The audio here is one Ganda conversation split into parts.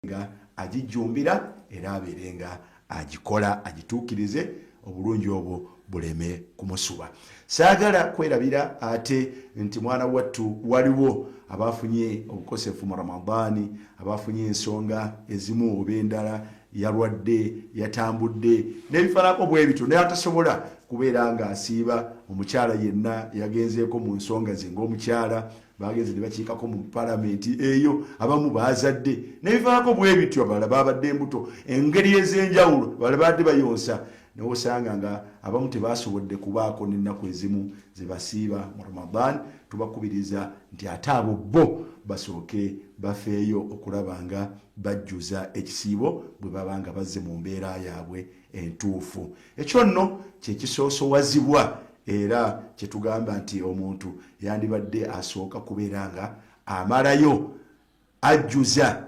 Nga agijjumbira era abeere nga agikola agituukirize, obulungi obwo buleme kumusuba. Saagala kwerabira ate nti mwana wattu waliwo abafunye obukosefu mu Ramadaani, abafunye ensonga ezimu oba endala, yalwadde, yatambudde n'ebifaanako bwe bityo, naye atasobola kubeera ng'asiiba. Omukyala yenna yagenzeeko mu nsonga ze ng'omukyala, bagenze ne bakiikako mu palamenti eyo, abamu bazadde nebivaako bwe bityo, abalala babadde embuto engeri ez'enjawulo, abalala babadde bayonsa, newosanga nga abamu tebasobodde kubaako n'ennaku ezimu ze basiiba mu Ramadan. Tubakubiriza nti ate abo bo basooke bafeeyo okulaba nga bajjuza ekisiibo bwe baba nga bazze mu mbeera yaabwe entuufu. Ekyo nno kyekisoosowazibwa era kyetugamba nti omuntu yandibadde asooka kubeera nga amalayo ajjuza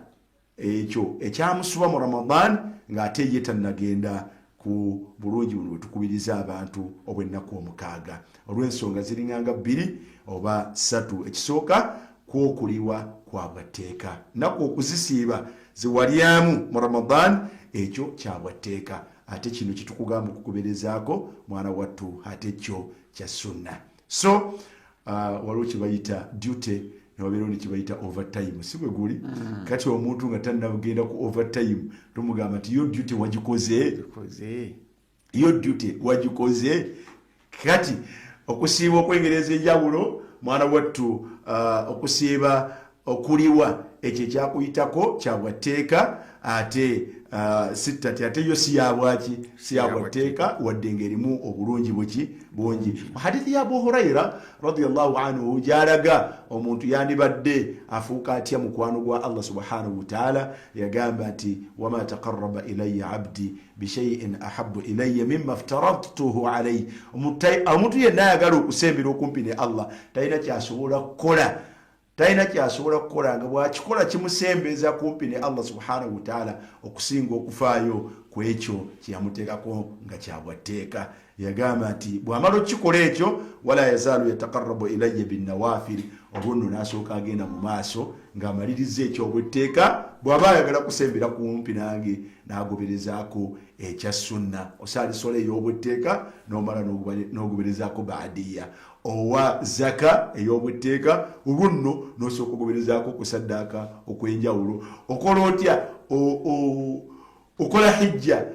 ekyo ekyamusuba mu Ramadan, ng'ate ye tannagenda ku bulungi buno bwetukubiriza abantu obw'ennaku 6, olw'ensonga ziringanga 2 oba 3. Ekisooka, kwokuliwa kwa bwatteeka, nnaku okuzisiiba ziwalyamu mu Ramadan, ekyo kya bwatteeka. Ate kino kitukugamba okukuberezaako, mwana wattu, ate kyo kya sunna. So waliwo kyebayita duty, newabeerawo nekibayita overtime, si bwe guli? Kati omuntu nga tannagenda ku overtime, tomugamba nti yo duty wagikoze, yo duty wagikoze. Kati okusiiba okwengeri ez'enjawulo, mwana wattu, okusiiba okuliwa ekyo ekyakuyitako kyabwatteeka, ate sittati ate yo si yabwaki, si yabwatteeka, wadde ng'erimu obulungi buki bungi. Mu hadithi ya Abu Huraira radiallahu anhu, gyalaga omuntu yandibadde afuuka atya mukwano gwa Allah subhanahu wataala, yagamba nti wama taqaraba ilaya abdi bishaiin ahabu ilaya mima ftaradtuhu alaihi. Omuntu yenna ayagala okusembera okumpi ne Allah talina kyasobola kukola, talina kyasobola kukola nga bwakikola kimusembeza kumpi ne Allah subhanahu wataala okusinga okufaayo ku ekyo kyeyamuteekako nga kyabwatteeka. Yagamba nti bw'amala okukikola ekyo, wala yazaalu yataqarabu ilaya binawafil, olwo nno n'asooka agenda mu maaso ng'amaliriza ekyobwetteeka, bw'aba ayagala kusembera kumpi nange, n'agoberezaako ekya sunna. Osaala esola ey'obwetteeka, n'omala n'ogoberezaako baadiya, owa zaka ey'obwetteeka, olwo nno n'osooka ogoberezaako okusaddaaka okw'enjawulo. Okola otya? Okola hijja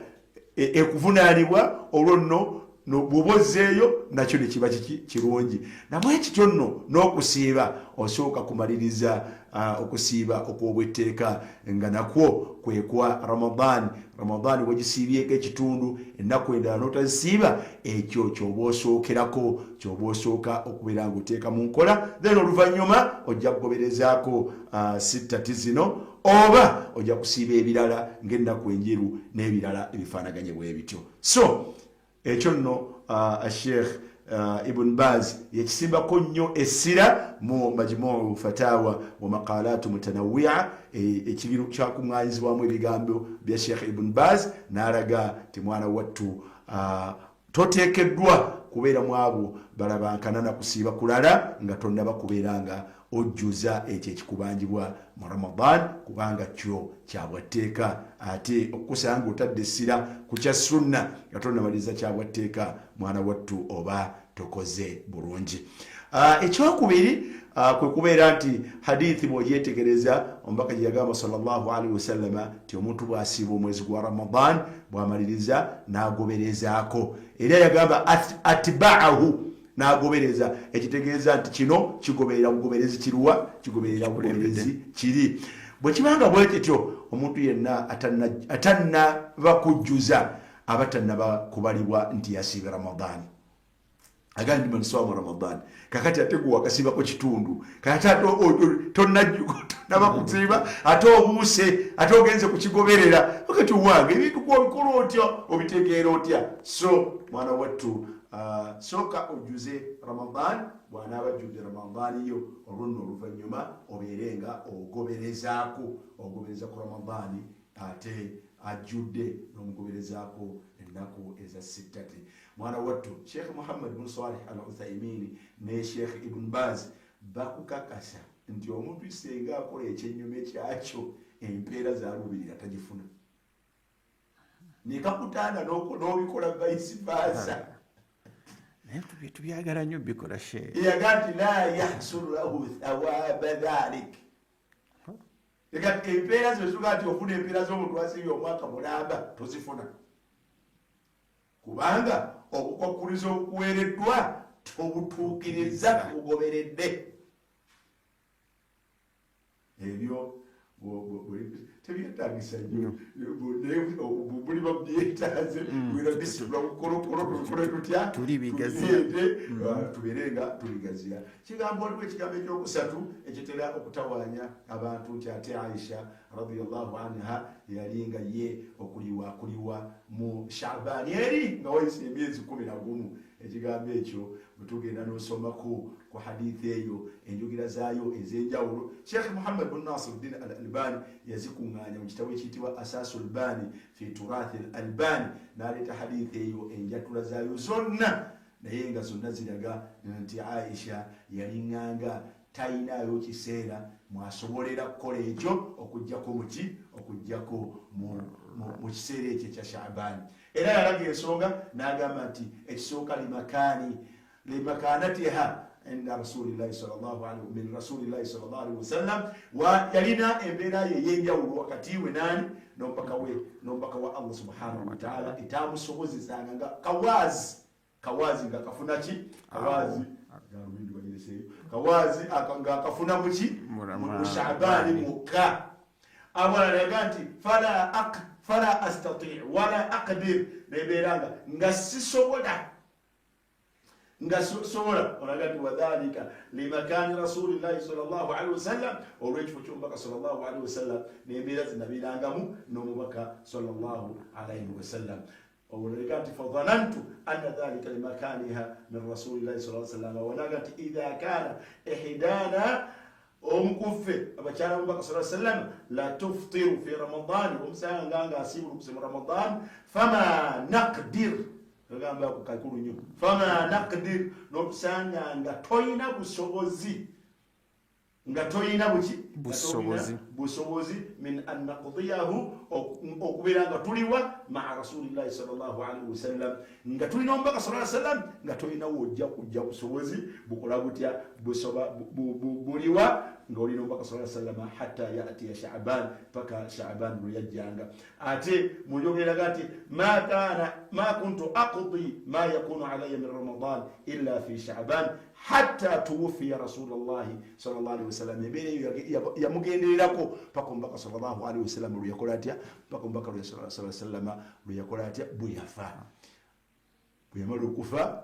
ekuvunaanibwa, olwo nno bw'oba ozzeeyo nakyo ne kiba kiki kirungi. Nabwe kityo nno n'okusiiba, osooka kumaliriza okusiiba okw'obwetteeka nga nakwo kwe kwa Ramadan. Ramadan wagisiibyeko ekitundu, ennaku endala n'otazisiiba, ekyo kyoba osookerako, kyoba osooka okubeera ng'oteeka mu nkola, then oluvannyuma ojja kugoberezaako sittati zino oba ojja kusiiba ebirala ng'ennaku enjeru n'ebirala ebifaanaganye bwe bityo. So ekyo nno Sheikh Ibn Baz yakisimbako nnyo essira mu Majmuu Fatawa wa Maqalatu Mutanawia, ekibiro kyakuŋŋaanyizibwamu ebigambo bya Sheikh Ibn Baz, n'alaga ti mwana wattu toteekeddwa kubeera mu abo balabankana na kusiiba kulala nga tonnaba kubeera nga ojjuza ekyo ekikubanjibwa mu Ramadan, kubanga kyo kyabwatteeka. Ate okukusanga otadde essira ku kya sunna nga tonnamaliriza kyabwatteeka, mwana wattu, oba tokoze bulungi. Ekyokubiri kwe kubeera nti hadithi bw'ogyetegereza, omubaka gye yagamba sallallahu alaihi wasallama nti omuntu bw'asiiba omwezi gwa Ramadan, bw'amaliriza n'agoberezaako, era yagamba atbaahu, n'agobereza, ekitegeeza nti kino kigoberera bugoberezi kiruwa? Kigoberera bugoberezi kiri. Bwe kibanga bwe kityo, omuntu yenna atannaba kujjuza aba tannaba kubalibwa nti yasiiba Ramadaani. Agamba nti man swama Ramadan, kakati ate gwe wakasiibako kitundu, kati ate tonnaba kusiiba, ate obuuse, ate ogenze kukigoberera. Kati wange ebintu gwobikola otya, obitegeera otya? So mwana wattu, sooka ojjuze Ramadan. Bw'anaaba ajjudde Ramadan yo, olwo nno oluvannyuma obeere nga ogoberezaako, ogobereza ku Ramadaani ate ajjudde n'omugoberezaako ennaku eza sittati. Mwana wattu, Sheikh Muhammad bun Salih Al Uthaimini ne Sheikh Ibn Baz bakukakasa nti omuntu senga akola ekyennyume kyakyo. Empeera zaluubirira tagifuna, nekakutanda n'obikola vice versa. Naye tubyagala nnyo bikola she. Yaga nti la yahsulu lahu thawaba dhalik. Ega empeera zezuga nti ofuna empeera z'omuntu asiibye omwaka mulamba tozifuna, kubanga obukwakkulizo obukuweereddwa tobutuukiriza, tubugoberedde. Ebyo tebyetagisa nnyo, naye buli babyetaaze wera bisibula bukolokolo, tubikole tutya? Tulibigaziya. Tubireete, tubeere nga tubigaziya. Kigambo, waliwo ekigambo ekyokusatu ekitera okutawaanya abantu nti ate Aisha radiyallahu anha yali nga ye okuliwa akuliwa mu Shabaani eri nga wayise emyezi 11. Ekigambo ekyo bwe tugenda n'osomako ku hadithi eyo, enjogera zaayo ez'enjawulo, Sheikh Muhammad bin Nasiruddin Al Albani yazikuŋŋaanya mu kitabo ekiyitibwa Asasu Lbani fi Turathi Al Albani, n'aleeta hadithi eyo enjatula zaayo zonna, naye nga zonna ziraga nti Aisha yaliŋŋanga tayinaayo kiseera mwasobolera kukola ekyo okugjako muki, okugjako mu kiseera ekyo ekya Shabaani. Era yalaga ensonga n'agamba nti ekisooka, limakaani limakanatiha inda rasulillahi sallallahu alaihi, min rasulillahi sallallahu alaihi wasallam, wa yalina embeera ye ey'enjawulo wakati we nani, n'omubaka we, n'omubaka wa Allah subhanahu wa ta'ala, etamusobozesanga nga kawaazi kawaazi nga kafuna ki, kawaazi galubindi bagireseeyo, kawaazi nga akafuna muki, mu Shabaani mwokka. Awalala yaga nti fala astati wala aqdir, nebeera nga sisobola, nga sobola. Olaga nti wadhalika limakani rasulillahi sallallahu alaihi wasallam, olw'ekifo ky'omubaka sallallahu alaihi wasallam n'embeera zinabeerangamu n'omubaka sallallahu alaihi wasallam. Oleka nti fadhanantu anna dhalika limakaniha min rasulillahi sallallahu alaihi wasallam. Walaga nti idha kana ihdana, omukuffe abakyala b'omubaka sallallahu alaihi wasallam, la tuftiru fi Ramadani, omusanga nga asiibulukuse mu Ramadan, fama naqdir, agamba ako kakulu nnyo, fama naqdir, n'otusanga nga toyina busobozi, nga toyina buki? Busobozi. Busobozi min an naqdiyahu, okubeera nga tuliwa maa rasulillahi sallallahu alaihi wasallam, nga tulina omubaka sallallahu alaihi wasallam, nga tolina wojja kujja busobozi bukola butya, busoba buliwa nga olina omubaka sallallahu alaihi wasallam, hatta yatiya Shaban, paka Shaban lwe yajjanga. Ate munjogeraga nti ma kana ma kuntu aqdi ma yakunu alaya min Ramadan illa fi Shaban hatta tuwufiya rasulullahi sallallahu alaihi wasallam. Embeera eyo yamugendererako paka omubaka sallallahu alaihi wasallam lwe yakola atya, paka omubaka lwe sallallahu alaihi wasallam lwe yakola atya, bwe yafa. Bwe yamala okufa,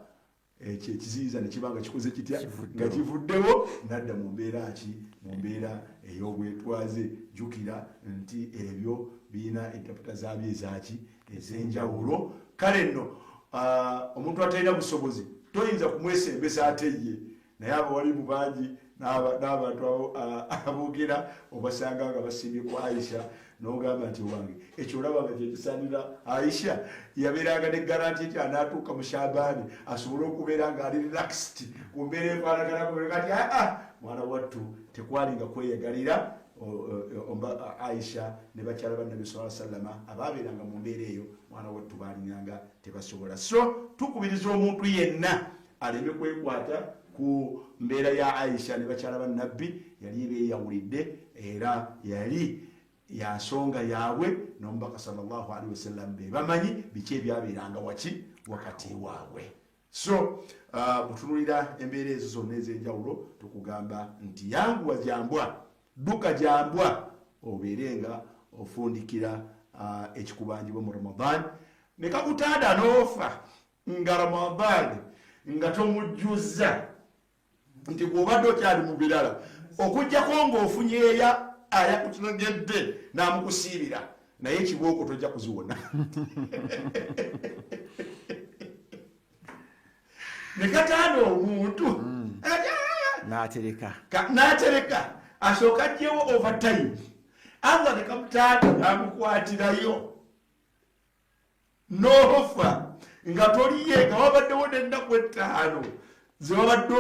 ekyo ekiziyiza ne kiba nga kikoze kitya? Kivuddewo. Nga kivuddewo, nadda mu mbeera ki, mu mbeera ey'obwetwaze. Jjukira nti ebyo birina entaputa zaabyo ezaki, ez'enjawulo. Kale nno omuntu atalina busobozi toyinza kumwesembesa ate ye, naye abawali mu bangi n'abantu aboogera obasanga nga basiibye ku Aisha, n'ogamba nti owange ekyo olaba nga kyekisaanira Aisha, yabeeranga ne garanti nti anaatuuka mu Shabaani asobole okubeera ng'ali relaxed ku mbeera efaanagana. Kati aa mwana wattu, tekwalinga kweyagalira. Aisha ne bakyala ba Nabbi saa sallama abaabeeranga mu mbeera eyo, mwana wattu, baalinganga tebasobola. So tukubiriza omuntu yenna aleme kwekwata ku mbeera ya Aisha ne bakyala ba Nabbi. Yali beeyawulidde era yali yansonga yaabwe n'omubaka sallallahu alaihi wasallam, be bamanyi biki ebyabeeranga waki wakati waabwe. So butunulira embeera ezo zonna ez'enjawulo, tukugamba nti yanguwa jambwa, dduka jambwa, obeere nga ofundikira ekikubanjibwa mu Ramadan, ne kakutanda n'ofa nga Ramadan nga tomujjuza, nti gw'obadde okyali mu birala, okugjako ng'ofunyeeya ayakutunogedde n'amukusiibira, naye ekibooko tojja kuziwona. Ne kataana omuntu n'atereka. N'atereka, asooka ajjewo overtime, Allah ne kamutaata n'amukwatirayo, n'ofa nga toliye, nga wabaddewo n'ennaku 5 zewabadde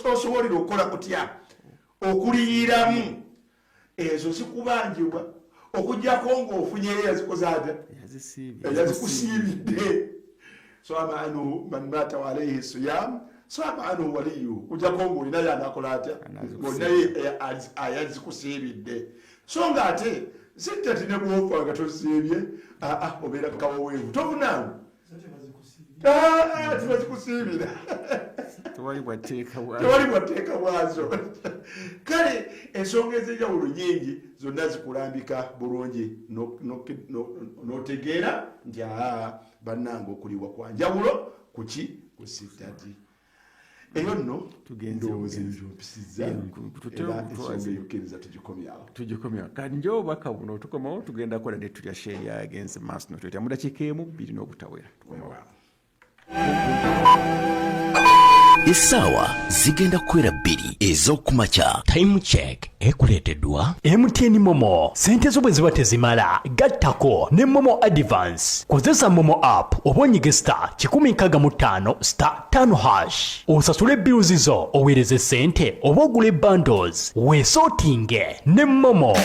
osobolera okukola kutya, okuliyiramu. Ezo zikubanjibwa okujjako ng'ofunyeyo eyazikoze atya, eyazikusiibidde. Swama anhu man mata wa alaihi siyam, swama anhu waliyuhu, kujjako ng'olinayo anakola atya, ng'olinayo ayazikusiibidde. So nga ate sittati ne bwofa nga tosiibye, aa, obeera kaweweevu, tovunaanwa, tebazikusiibira, tewali bwatteeka bwazo. Kale ensonga ez'enjawulo nyingi zonna zikulambika bulungi n'otegeera nti aa, bannange, okuliwa kwa njawulo kuki ku sittati eyo nno. Ndowooza ebyo mpisizza, era ensonga eyo kkiriza tugikomyawo. Tugikomyawo. Kati nje obubaka buno tukomawo, tugenda kukola ne tulya sheeri agenze maaso notwetya mu dakiika emu bbiri n'obutawera. Tukomawo. Essaawa zigenda kukwera 2 ez'okumakya. Time Check ekuleeteddwa MTN MoMo. Sente zo bwe ziba tezimala, gattako ne MoMo Advance. Kozesa MoMo app oba onyige *165*5# osasule bills zo, oweereze sente oba ogule bundles, weesootinge ne MoMo.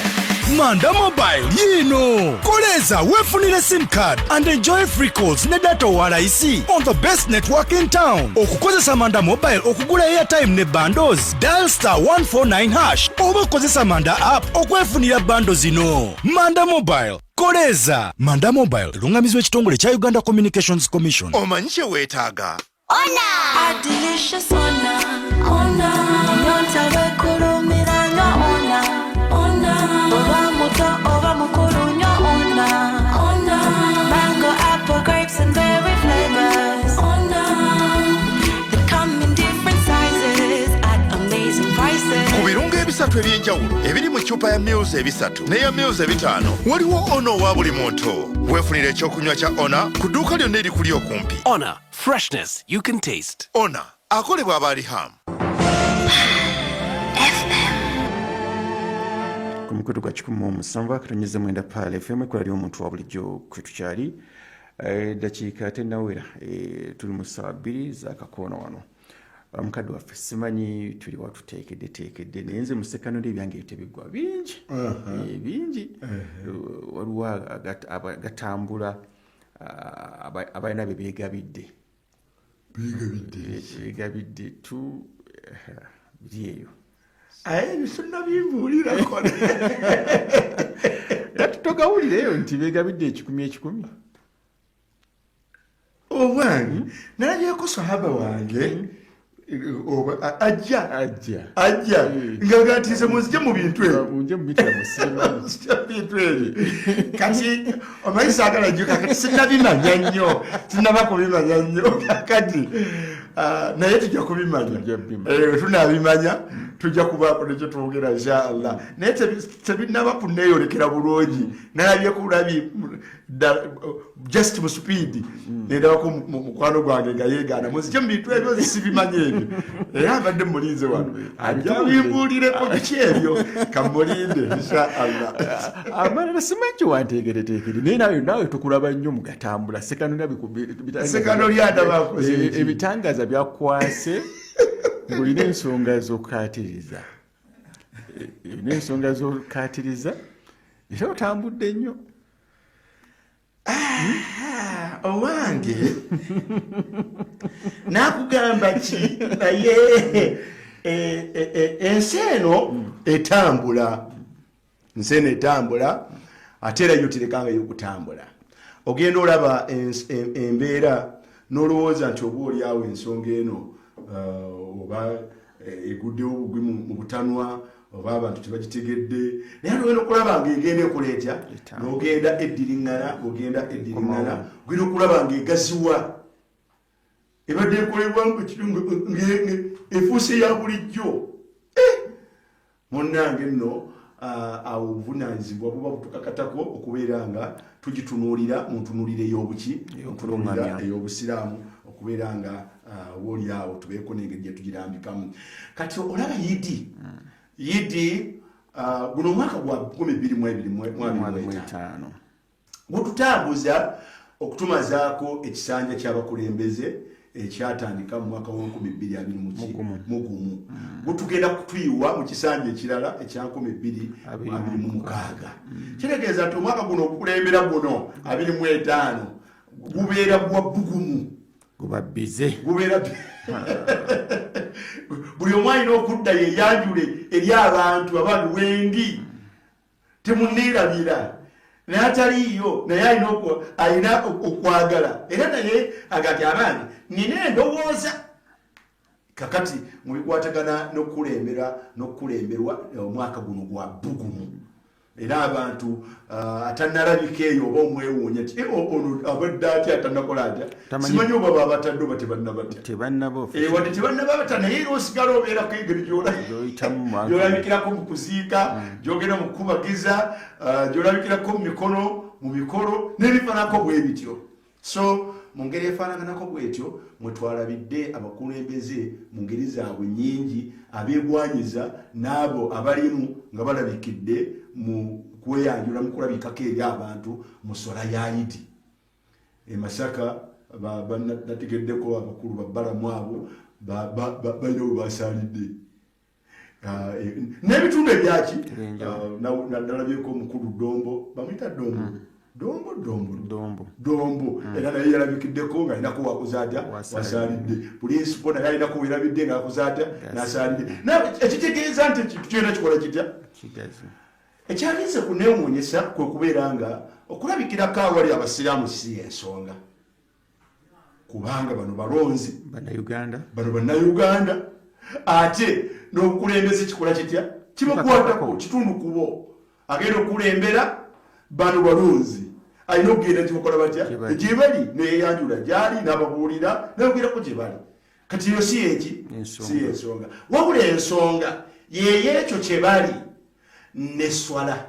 Manda Mobile yino koleza, wefunire SIM card and enjoy free calls ne data owalayisi on the best network in town. Okukozesa Manda Mobile okugula airtime ne bundles, dial *149# oba okozesa Manda app okwefunira bundle zino. Manda Mobile, koleza. Manda Mobile erungamizwa ekitongole ekya Uganda Communications Commission. Omanyi kye weetaaga? A delicious Ona, Ona. Nyonta wekulumira nywa Ona, Ona. Oba muto oba mukulu nywa Ona, Ona. Mango, apple, grapes and berry flavors. Ona. They come in different sizes at amazing prices. Ku birungo ebisatu ebyenjawulo ebiri mu ccupa ya mils 300 n'eya mils 500, waliwo Ona owa buli muntu. Weefunira ekyokunywa kya Ona ku dduuka lyonna erikuli okumpi. Honor, freshness you can taste. Ona akolebwa abaali ham. FM. Ku mukutu gwa 107.9 Pearl FM, ekola ly'omuntu wa bulijjo, kwe tukyali. Eddakiika tennawera, tuli mu ssaawa 2 zakakoona wano. Omukadde waffe, simanyi tuli watuteekedde teekedde, naye nze musekanoli ebyange tebiggwa bingi. Bingi. Waliwo agatambula, abalina be beegabidde. Beegabidde? Beegabidde tu biri eyo. Aye ebyo sinnabimbuulirako. Era togawulireyo nti beegabidde ekikumi ekikumi? Obwange nalabyeko sahaba wange oba ajja. Ajja. Ajja nga gati nze munzije mu bintu ebyo. Unje mubitira musimanyi. Munzije mu bintu ebyo. Kati omanyi saagala nnyo, kakati sinnabimanya nnyo, sinnaba kubimanya nnyo kakati. Ah, naye tujja kubimanya. Tujja kubimanya. Eh, tunaabimanya, tujja kubaako nekyo twogera inshaallah, naye tebinnaba kuneeyolekera bulungi. Nalabye kulabi just mu speed, nendabako mukwano gwange nga yeegaana, munzije mu bintu ebyo, sibimanyi ebyo, era abadde mulinze wano ajja bimbuulireko biki ebyo, kamulinde inshaallah. Amalala simanyi kyewanteekereteekere, naye naawe tukulaba nnyo mugatambula sekanolya. Sekanolya ndaba akoze ki? Ebitangaza byakwase ng'olina ensonga z'okukaatiriza. Olina ensonga z'okukaatiriza era otambudde nnyo. Ah, owange nakugamba ki, naye ensi eno etambula, nsi eno etambula, ate era yo terekangayo okutambula. Ogenda olaba embeera n'olowooza nti oba oliawo ensonga eno oba eguddewo bugwi mu butanwa oba abantu tebagitegedde, naye ate ogenda okulaba ng'egenda ekola etya, n'ogenda eddiriŋŋana, ogenda eddiriŋŋana, ogenda okulaba ng'egaziwa, ebadde ekolebwa efuuse ya bulijjo. Munnange nno, awo obuvunaanyizibwa buba butukakatako okubeera nga tugitunuulira mu ntunuulira ey'obuki, ntunuulira ey'obusiraamu, okubeera nga oba oli awo tubeeko n'engeri gye tugirambikamu. Kati olaba yidi, guno omwaka gwa 2025 gututambuza okutumazaako ekisanja ky'abakulembeze. Ekyatandika mu mwaka wa 2021 gutugenda kutuyiwa mu kisanja ekirala ekya 2026. Kitegeeza nti omwaka guno ogukulembera guno 25 gubeera gwa bbugumu. Guba bize. Gubeera buli omu alina okudda yeyanjule eri abantu, abantu wendi temuneerabira, naye ataliiyo naye alina okwagala era naye agati abange nina endowooza. Kakati mubikwatagana n'okukulembera n'okukulemberwa, omwaka guno gwa bbugumu era abantu atanalabika eyo oba omwewuunya ti eh, ono abadde atya, atanakola atya? Simanyi oba babatadde oba tebannabatya. Eh, wadde tebannababata, naye era osigala obeerako engeri gyolabikirako mu kuziika, gyogenda mu kukubagiza, gyolabikirako mu mikono, mu mikolo n'ebifaananako bwe bityo. So mu ngeri efaanaganako bwetyo mwe twalabidde abakulembeze mu ngeri zaabwe nnyingi, abeegwanyiza n'abo abalimu, nga balabikidde mu kweyanjula, mu kulabikako eri abantu mu swala ya Yidi e Masaka. Nategeddeko abakulu babbalamu abo balina we basaalidde. Ah, eh, n'ebitundu ebyaki, ah, nalabyeko omukulu Dombo, bamuyita Dombo, Dombo, Dombo, Dombo, era naye yalabikiddeko nga alinako wakoze atya, wasaalidde. Pulinsipo naye alinako werabidde nga akoze atya, nasaalidde. Ekitegeeza nti ekintu kyona kikola kitya? Ekyalinze kunewuunyisa kwe kubeera nga okulabikirako awali abasiraamu si ensonga, kubanga bano balonzi. Bannayuganda. Bano bannayuganda, ate n'obukulembeze kikola kitya? Kibakwatako kitundu kubo. Agenda okukulembera bano balonzi, alina okugenda gyebakola batya, gyebali, neyeyanjula gyali, n'ababuulira, nayogerako gye bali. Kati eyo si eki, si ensonga, wabula ensonga yeyekyo kye bali neswala.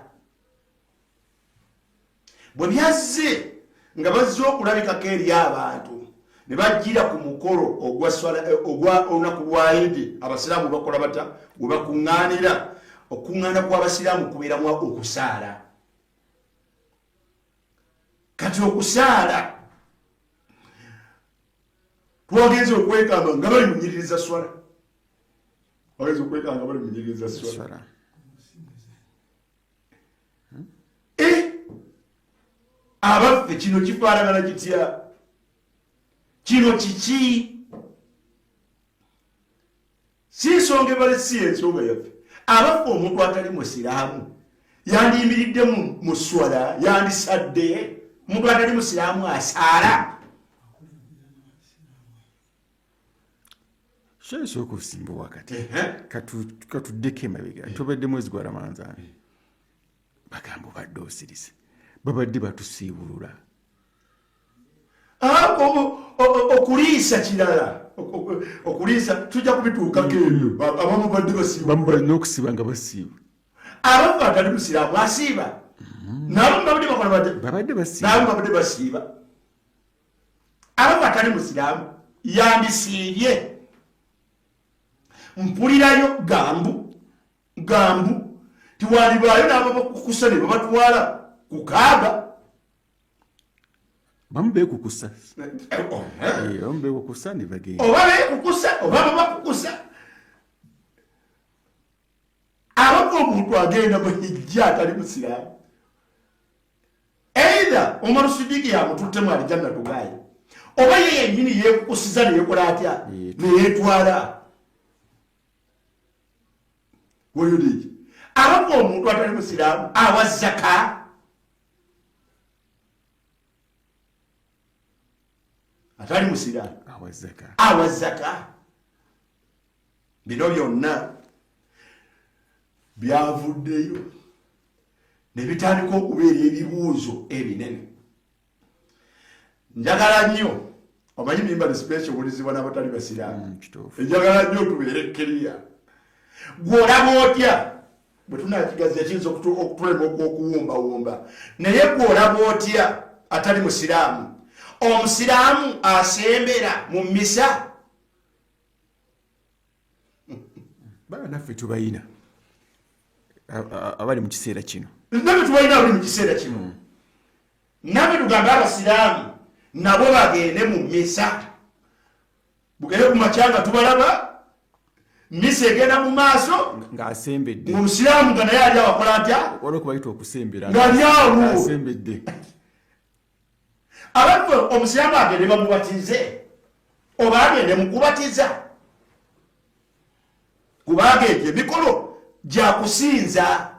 Bwe byazze nga bazze okulabikako eri abantu ne bajjira ku mukolo ogwa eh, olunaku lwa Idi, abasiraamu bakola bata we bakuŋŋaanira. Okuŋŋaana kw'abasiraamu kubeeramu okusaala. Kati okusaala twagenze okwekamba nga bali munyiririza swala, wagenze okwekanga bali munyiririza swala. Eh! Abaffe, kino kifaanagana kitya? Kino kiki? Si nsonga ebale, si ensonga yaffe. Abaffe, omuntu atali musiraamu yandiyimiridde mu swala? Yandisadde? Omuntu atali musiraamu asaala? Kyesooka osimba wakati, katuddeko emabega. Tubadde mwezi gwa Ramanzaani, bagamba obadde osirise, babadde batusiibulula. Okuliisa kirala, okuliisa tujja kubituukako ebyo. Abamu badde basiiba n'okusiiba nga basiiba. Abamu atali musiraamu asiiba, nabamu babadde bakola batya? Babadde basiiba. Nabamu babadde basiiba. Abamu atali musiraamu yandisiibye. Mpulirayo gambu gambu tiwandibaayo n'ababakukusa ne babatwala ku Kaaba. Bamu bekukusa. Eh, bamu bekukusa ne bagenda. Oba bekukusa oba babakukusa. Abamu omuntu agenda mu hijja atali musiraamu, either Omaru Sidiiki yamututtemu alijanna tugaye, oba ye yennyini yeekukusiza neyekola atya, neyetwala weyudiki. Abamu omuntu atali musiraamu awa zaka? Atali musiraamu awa zaka? Bino byonna byavuddeyo ne bitandika okubeera ebibuuzo ebinene. Njagala nnyo, omanyi Mimbali Special owulizibwa n'abatali basiraamu, njagala nnyo tubeere kiriya. Gw'olaba otya? Bwe tunakigaziya kiyinza okutulema okuwumbawumba, naye gw'olaba otya atali musiraamu, omusiraamu asembera mu misa? Baba naffe tubayina abali mu kiseera kino. Naffe tubalina abali mu kiseera kino. Naffe tugambe abasiraamu nabo bagende mu misa. Bugere ku makya nga tubalaba misa egenda mu maaso ng'asembedde omusiraamu nga naye ali awakola atya? Waliwo kubayita okusembera ng'ali awo asembedde. Abaffe, omusiraamu agende bamubatize oba agende mukubatiza? Kubanga egyo emikolo gyakusinza.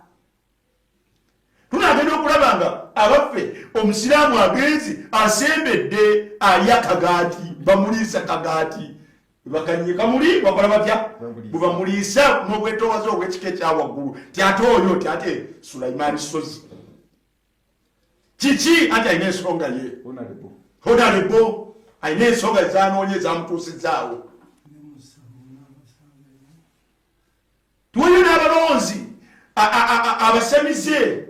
Tunagenda okulaba nga abaffe omusiraamu agenzi asembedde alya kagaati, bamuliisa kagaati, bakanye kamuli bakola batya? Bwebamuliisa n'obwetowaze obwekika ekyawaggulu, ti ate oyo ti ate Sulaimaani Sozi kiki? Anti alina ensonga ye honarebo, alina ensonga ezanoonya ezamutuusizaawo. Tuweyo n'abalonzi abasamize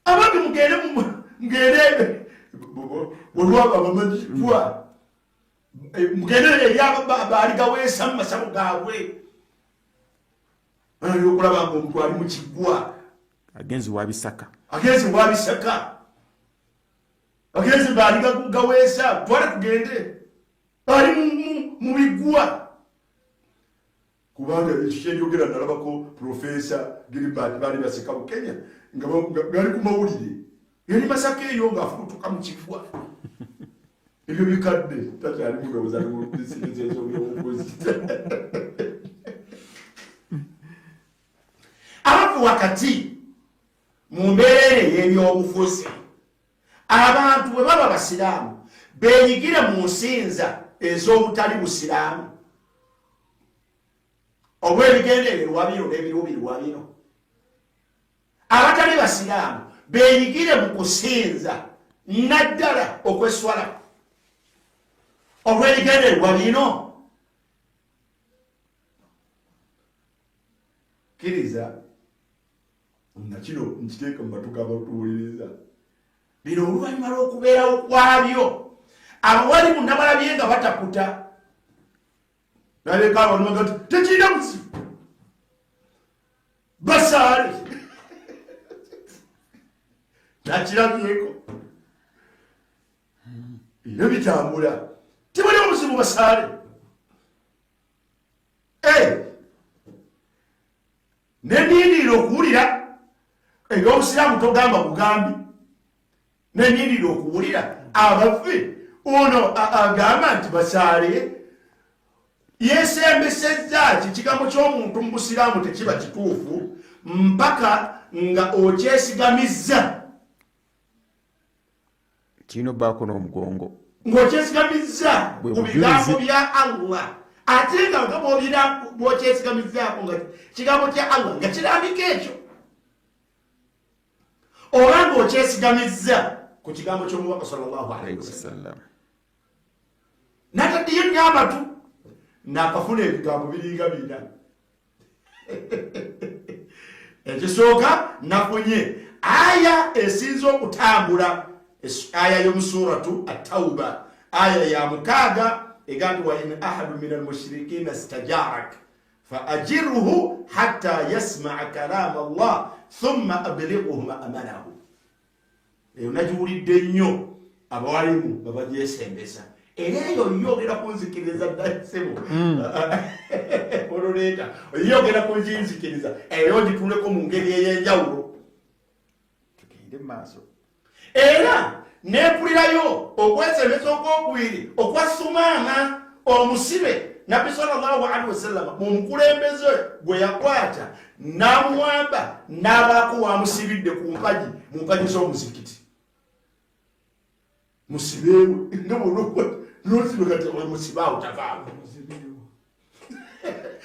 abandi mugende mugende olwabo abamanyiddwa, mugende eri baaligaweesa mu masabo gaabwe, okulaba nga omuntu ali mu kiggwa. Agenzi wa Bisaka, agenzi wa Bisaka, agenzi baaligaweesa, twale tugende, ali mu biggwa. Kubanga ekyo kyenjogera nalabako Profesa Gilbert baali baseka Bukenya nga gali ku mawulire, yali Masaka eyo ng'afubutuka mu kiggwa. Ebyo bikadde, takyali mulowooza ebyobufuzi. Abafu wakati mu mbeera ey'ebyobufuzi, abantu bwe baba basiraamu beenyigire mu nsinza ez'obutali busiraamu olw'ebigendererwa bino n'ebiruubirirwa bino. Abatali basiraamu beenyigire mu kusinza naddala okweswala olw'ebigendererwa bino. Kkiriza nga kino nkiteeka mu matu g'abatuwuliriza. Bino oluvannyuma lw'okubeerawo kwabyo, abawali munabalabye nga batakuta naleka abantu nti tekirina buzibu, basaale. Nakirabyeko era bitambula, tebali obuzibu, basaale. Nenindirira okuwulira ebyobusiraamu, togamba bugambi, nenindirira okuwulira abafe ono agamba nti basaale yesembesezza ki? Kigambo ky'omuntu mu busiraamu tekiba kituufu mpaka nga okyesigamizza. Kirina obbaako n'omugongo. Ng'okyesigamizza ku bigambo bya Allah, ate nga nga bw'okyesigamizzaako nga kigambo kya Allah nga kirambika ekyo, oba ng'okyesigamizza ku kigambo ky'omubaka sallallahu alaihi wasallam. Nataddeyo nnyo amatu, nakafuna ebigambo biringa bina. Ekisooka, nafunye aya esinza okutambula, aya y'omusuratu Atauba, aya ya 6, ega nti wa in ahadu min almushirikina stajarak fa ajirhu hatta yasmaa kalama Allah thumma ablighuhu ma'amanahu. Eyo nagiwulidde nnyo, abawalimu babagyesembesa, era eyo yogera kunzikiriza ddasimu oluleeta, yogera kunzinzikiriza eyo ngituleko mu ngeri ey'enjawulo. Tugende maaso. Era nempulirayo okwesembesa okwokubiri okwa Sumaama omusibe, Nabbi sallallahu alaihi wasallama mu mukulembeze gwe yakwata n'amuwamba n'abaako wamusibidde ku mpagi, mu mpagi z'omuzikiti, musibeewe nga nosibe kati musibaawo tavaawo,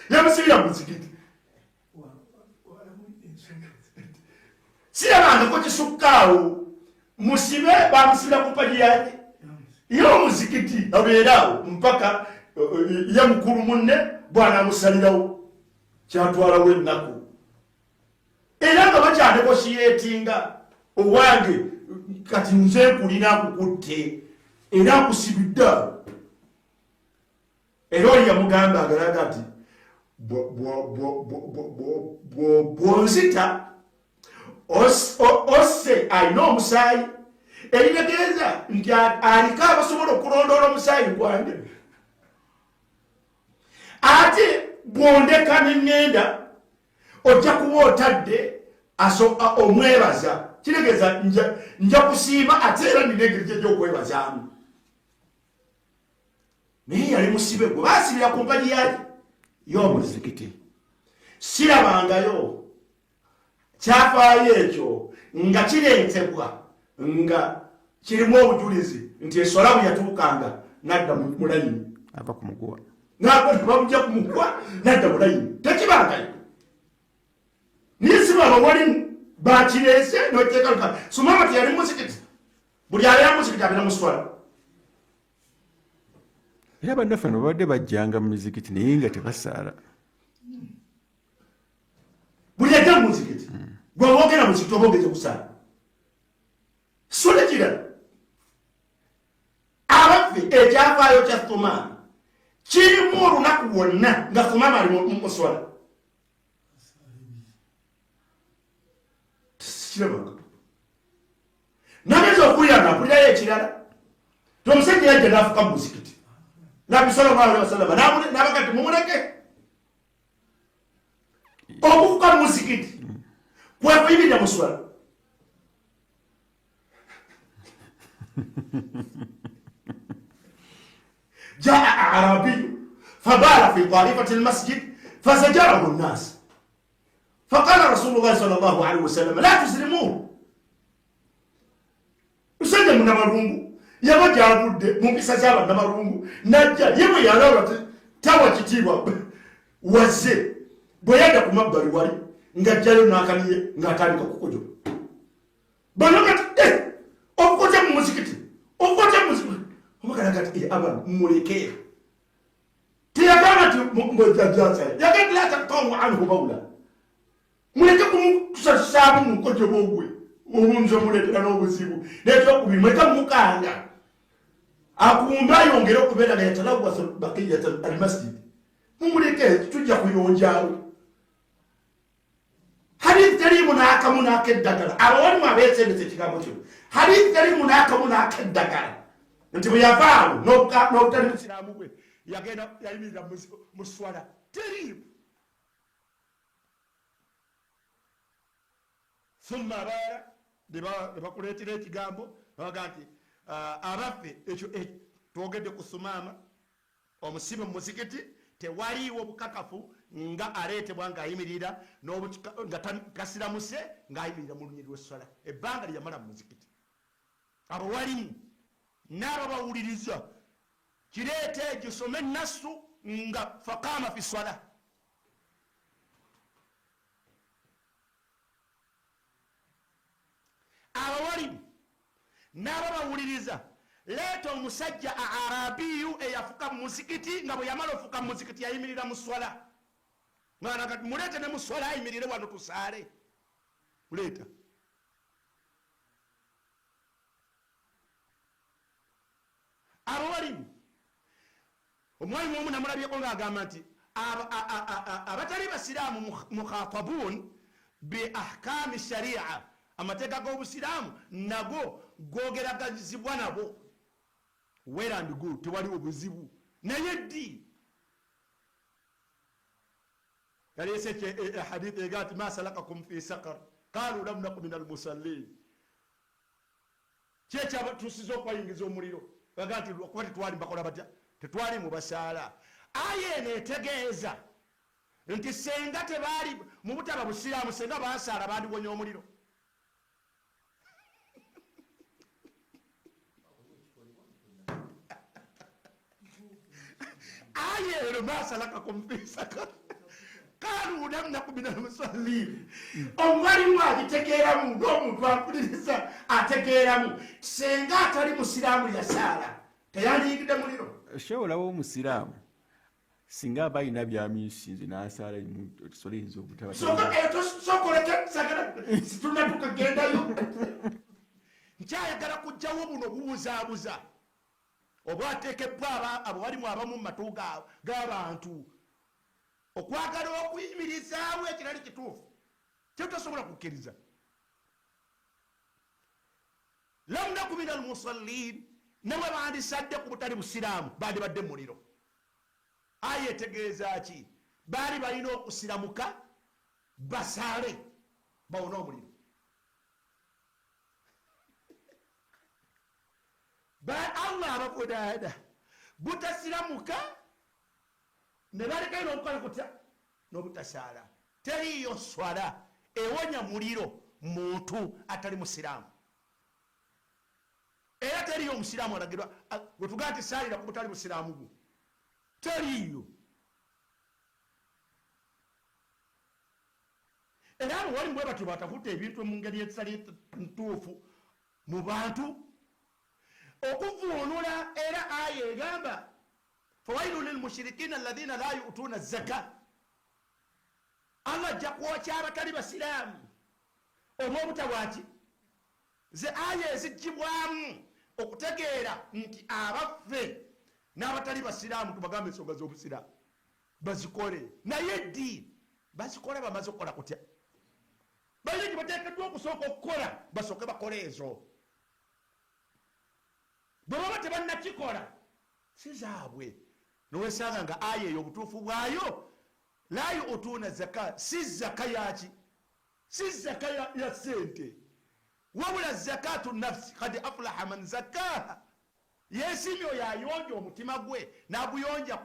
yamusibira mu muzikiti. Sirabangako kisukkaawo, musibe bamusibira ku mpagi yaki y'omuzikiti, abeeraawo mpaka ye mukulu munne bw'anaamusalirawo. Kyatwalawo ennaku, era nga bakyanegotiatinga, owange kati nze nkulina nkukutte era nkusibidde awo. Era oli yamugamba agalaga nti bw'onzita osse alina omusaayi, eritegeeza nti aliko abasobola okulondoola omusaayi gwange. Ate bw'ondeka ne ŋŋenda, ojja kuba otadde omwebaza. Kitegeeza nja kusiima, ate era nina engeri gy'egyokwebazaamu. Naye yali musibe gwe baasibira ku mpagi yali y'omuzikiti. Sirabangayo kyafaayo ekyo nga kireetebwa nga kirimu obujulizi nti eswala bwe yatuukanga nadda mu layini, ava ku muguwa, bamugya ku muguwa nadda mu layini, tekibangayo. Naye si baba walimu bakireese noteeka sumama teyali muzikiti. Buli abeera muzikiti abeera muswala. Era bannaffe no babadde bajjanga mu mizikiti naye nga tebasaala. Buli ajja mu muzikiti, gwe wogera muzikiti oba ogeze kusaala. So nekirala, abaffe, ekyafaayo kya Thumaama kirimu olunaku lwonna nga Thumaama ali mu muswala? Kirabanga nageza okuwulira nga mpulirayo ekirala, ti omusajja yajja n'afuka mu muzikiti, Nabbi sallallahu alaihi wasallama n'abaga nti mumuleke. Okufuka mu muzikiti kwe kuyimirira mu swala. Jaa arabiyu fabala fi taifati lmasjid fazajarahu nnas, faqala rasulullahi sal llahu alaihi wasallam la tuzrimuhu. Musajja munamalungu yaba gyavudde mu mpisa z'abannamalungu, najja ye bwe yalaba tawa kitiibwa wazze, bwe yadda ku mabbali wali ng'ajjayo n'akaniye ng'atandika kukojola. Bano kati eh, okukoja mu muzikiti, okukoja mu muzikiti. Omukala kati eh, abantu muleke. Teyagamba nti mbwejajjasa, yagamba nti la taktawu anhu bawula, muleke kumutusasaamu mukojo bwogwe obunza omuleetera n'obuzibu. N'ekyokubiri, muleke mukanga akumbe ayongere okubeera nga yatalawasa bakiyat almasjid. Mumuleke, tujja kuyonjawo. Hadithi teriimu n'akamu n'akeddagala. Abawalimu abeesendesa ekigambo kino, hadithi teriimu n'akamu n'akeddagala nti bwe yavaawo n'obutali busiraamu bwe yagenda yayimirira mu swala, teriimu. Thumma abalala ne bakuleetera ekigambo babaga nti abaffe, ekyo twogedde ku Sumaama omusibe mu muzikiti, tewaliiwo bukakafu nga aleetebwa ng'ayimirira nga tasiramuse, ng'ayimirira mu lunyiri lw'esswala ebbanga lye yamala mu muzikiti. Abo walimu n'ababawuliriza kireeta egyo some nassu nga faqama fi swala. Abawalimu n'ababawuliriza, leeta omusajja arabiyu eyafuka mu muzikiti, nga bwe yamala ofuka mu muzikiti yayimirira mu swala. Muleete ne mu swala ayimirire wano tusaale. Muleeta abawalimu. Omwalimu omu namulabyeko ng'agamba nti abatali basiraamu mukhatabun bi ahkami sharia, amateeka g'obusiraamu nago gogeragazibwa nabo, well and good, tewaliwo buzibu. Naye ddi yaleese hadithi ega nti ma salakakum fi sakar qalu lam naku min almusallin, kyekyabatusiza okwayingiza omuliro? Baga nti lwakuba tetwali bakola batya, tetwali mu basaala. Aya eno etegeeza nti senga tebaali mu butaba busiraamu, senga basaala bandiwonya omuliro. Aya eno masalakakum fi sakar kalu lam naku min almusallin, omwalimu agitegeeramu n'omuntu ampuliriza ategeeramu, senga atali musiraamu yasaala teyandiyingidde muliro. Shehe, olaba omusiraamu singa aba alina byamisinze n'asaala sola eyinza obutaba. Sokoleke sagala situnatukagendayo, nkyayagala kujjawo buno bubuzaabuza obwateekebbwa abo balimu abamu mu matu g'abantu okwagala okuyimirizaawo ekirali kituufu kyetosobola kukkiriza. Lam naku min almusallin, ne bwe bandisadde ku butali busiraamu bandibadde mu muliro. Aya etegeeza ki? Baali balina okusiramuka basaale bawone omuliro. Allah abavunaana butasiramuka ne balekayo n'okukola kutya n'obutasaala. Teriiyo swala ewonya muliro muntu atali musiraamu, era teriiyo omusiraamu alagirwa gwe tugaa nti saalira ku butali busiraamu bwo, teriiyo. Era abo wali bwe batyo batakuta ebintu mu ngeri etali ntuufu mu bantu okuvuunula. Era aya egamba fawailu lilmushirikina alladhina la yu'tuna zaka, Allah ajja kwokya abatali basiraamu olw'obutabwaki. Ze aya eziggyibwamu okutegeera nti abaffe n'abatali basiraamu tubagamba ensonga z'obusiraamu bazikole, naye ddi bazikola? Bamaze okukola kutya? Balina gye bateekeddwa okusooka okukola, basooke bakole ezo. Bwe baba tebannakikola si zaabwe. Nowesanga nga aya eyo obutuufu bwayo la yutuuna zaka, si zaka yaki, si zaka ya sente, wabula zakatu nafsi. Kad aflaha man zakaha, yesimye oyo ayonja omutima gwe n'aguyonja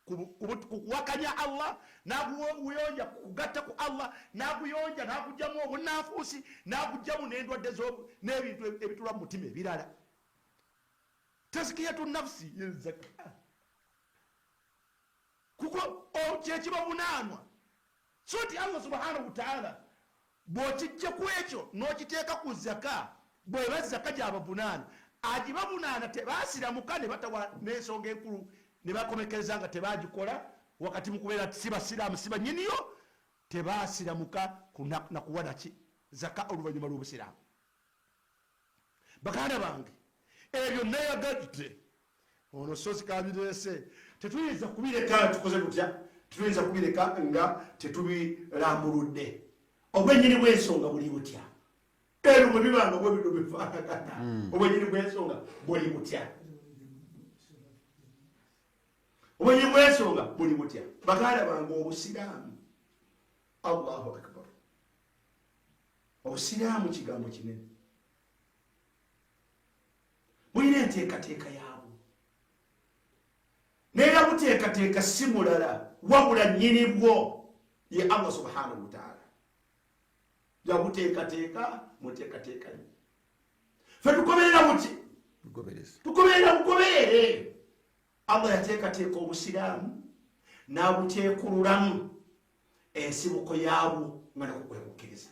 ku kuwakanya Allah, n'aguyonja ku kugatta ku Allah, n'aguyonja n'agugyamu obunanfuusi, n'agugyamu n'endwadde n'ebintu ebitula mu mutima ebirala. Tazkiyatu nafsi ye zaka, kuko kyekibavunaanwa. So nti Allah subhanahu wataala bw'okijja ku ekyo n'okiteeka ku zaka, bweba zaka gyabavunaana, agibavunaana tebaasiramuka ne batawa n'ensonga enkulu ne bakomekereza nga tebagikola wakati mu kubeera si basiraamu, si bannyiniyo, tebaasiramuka nakuwa naki zaka oluvannyuma lw'obusiraamu. Baganda bange, ebyo neyagadde ono sozi kabireese, tetuyinza kubireka. Tukoze tutya? Tetuyinza kubireka nga tetubirambuludde. Obwenyini bw'ensonga buli butya? Ebyo bwe bibanga bwe bino bifaanagana, obwenyini bw'ensonga buli butya? Obwenyini bw'ensonga buli butya? Baganda bange, obusiraamu, Allahu akbar, obusiraamu kigambo kinene, bulina enteekateeka yaabwo, naye yabuteekateeka si mulala wabula nnyini bwo ye Allah subhanahu wataala. Yabuteekateeka muteekateeka ye. Fe tugoberera buki? Tugoberera bugoberere. Allah yateekateeka obusiraamu n'abuteekululamu ensibuko yaabwo nga nakwo kwe kukkiriza.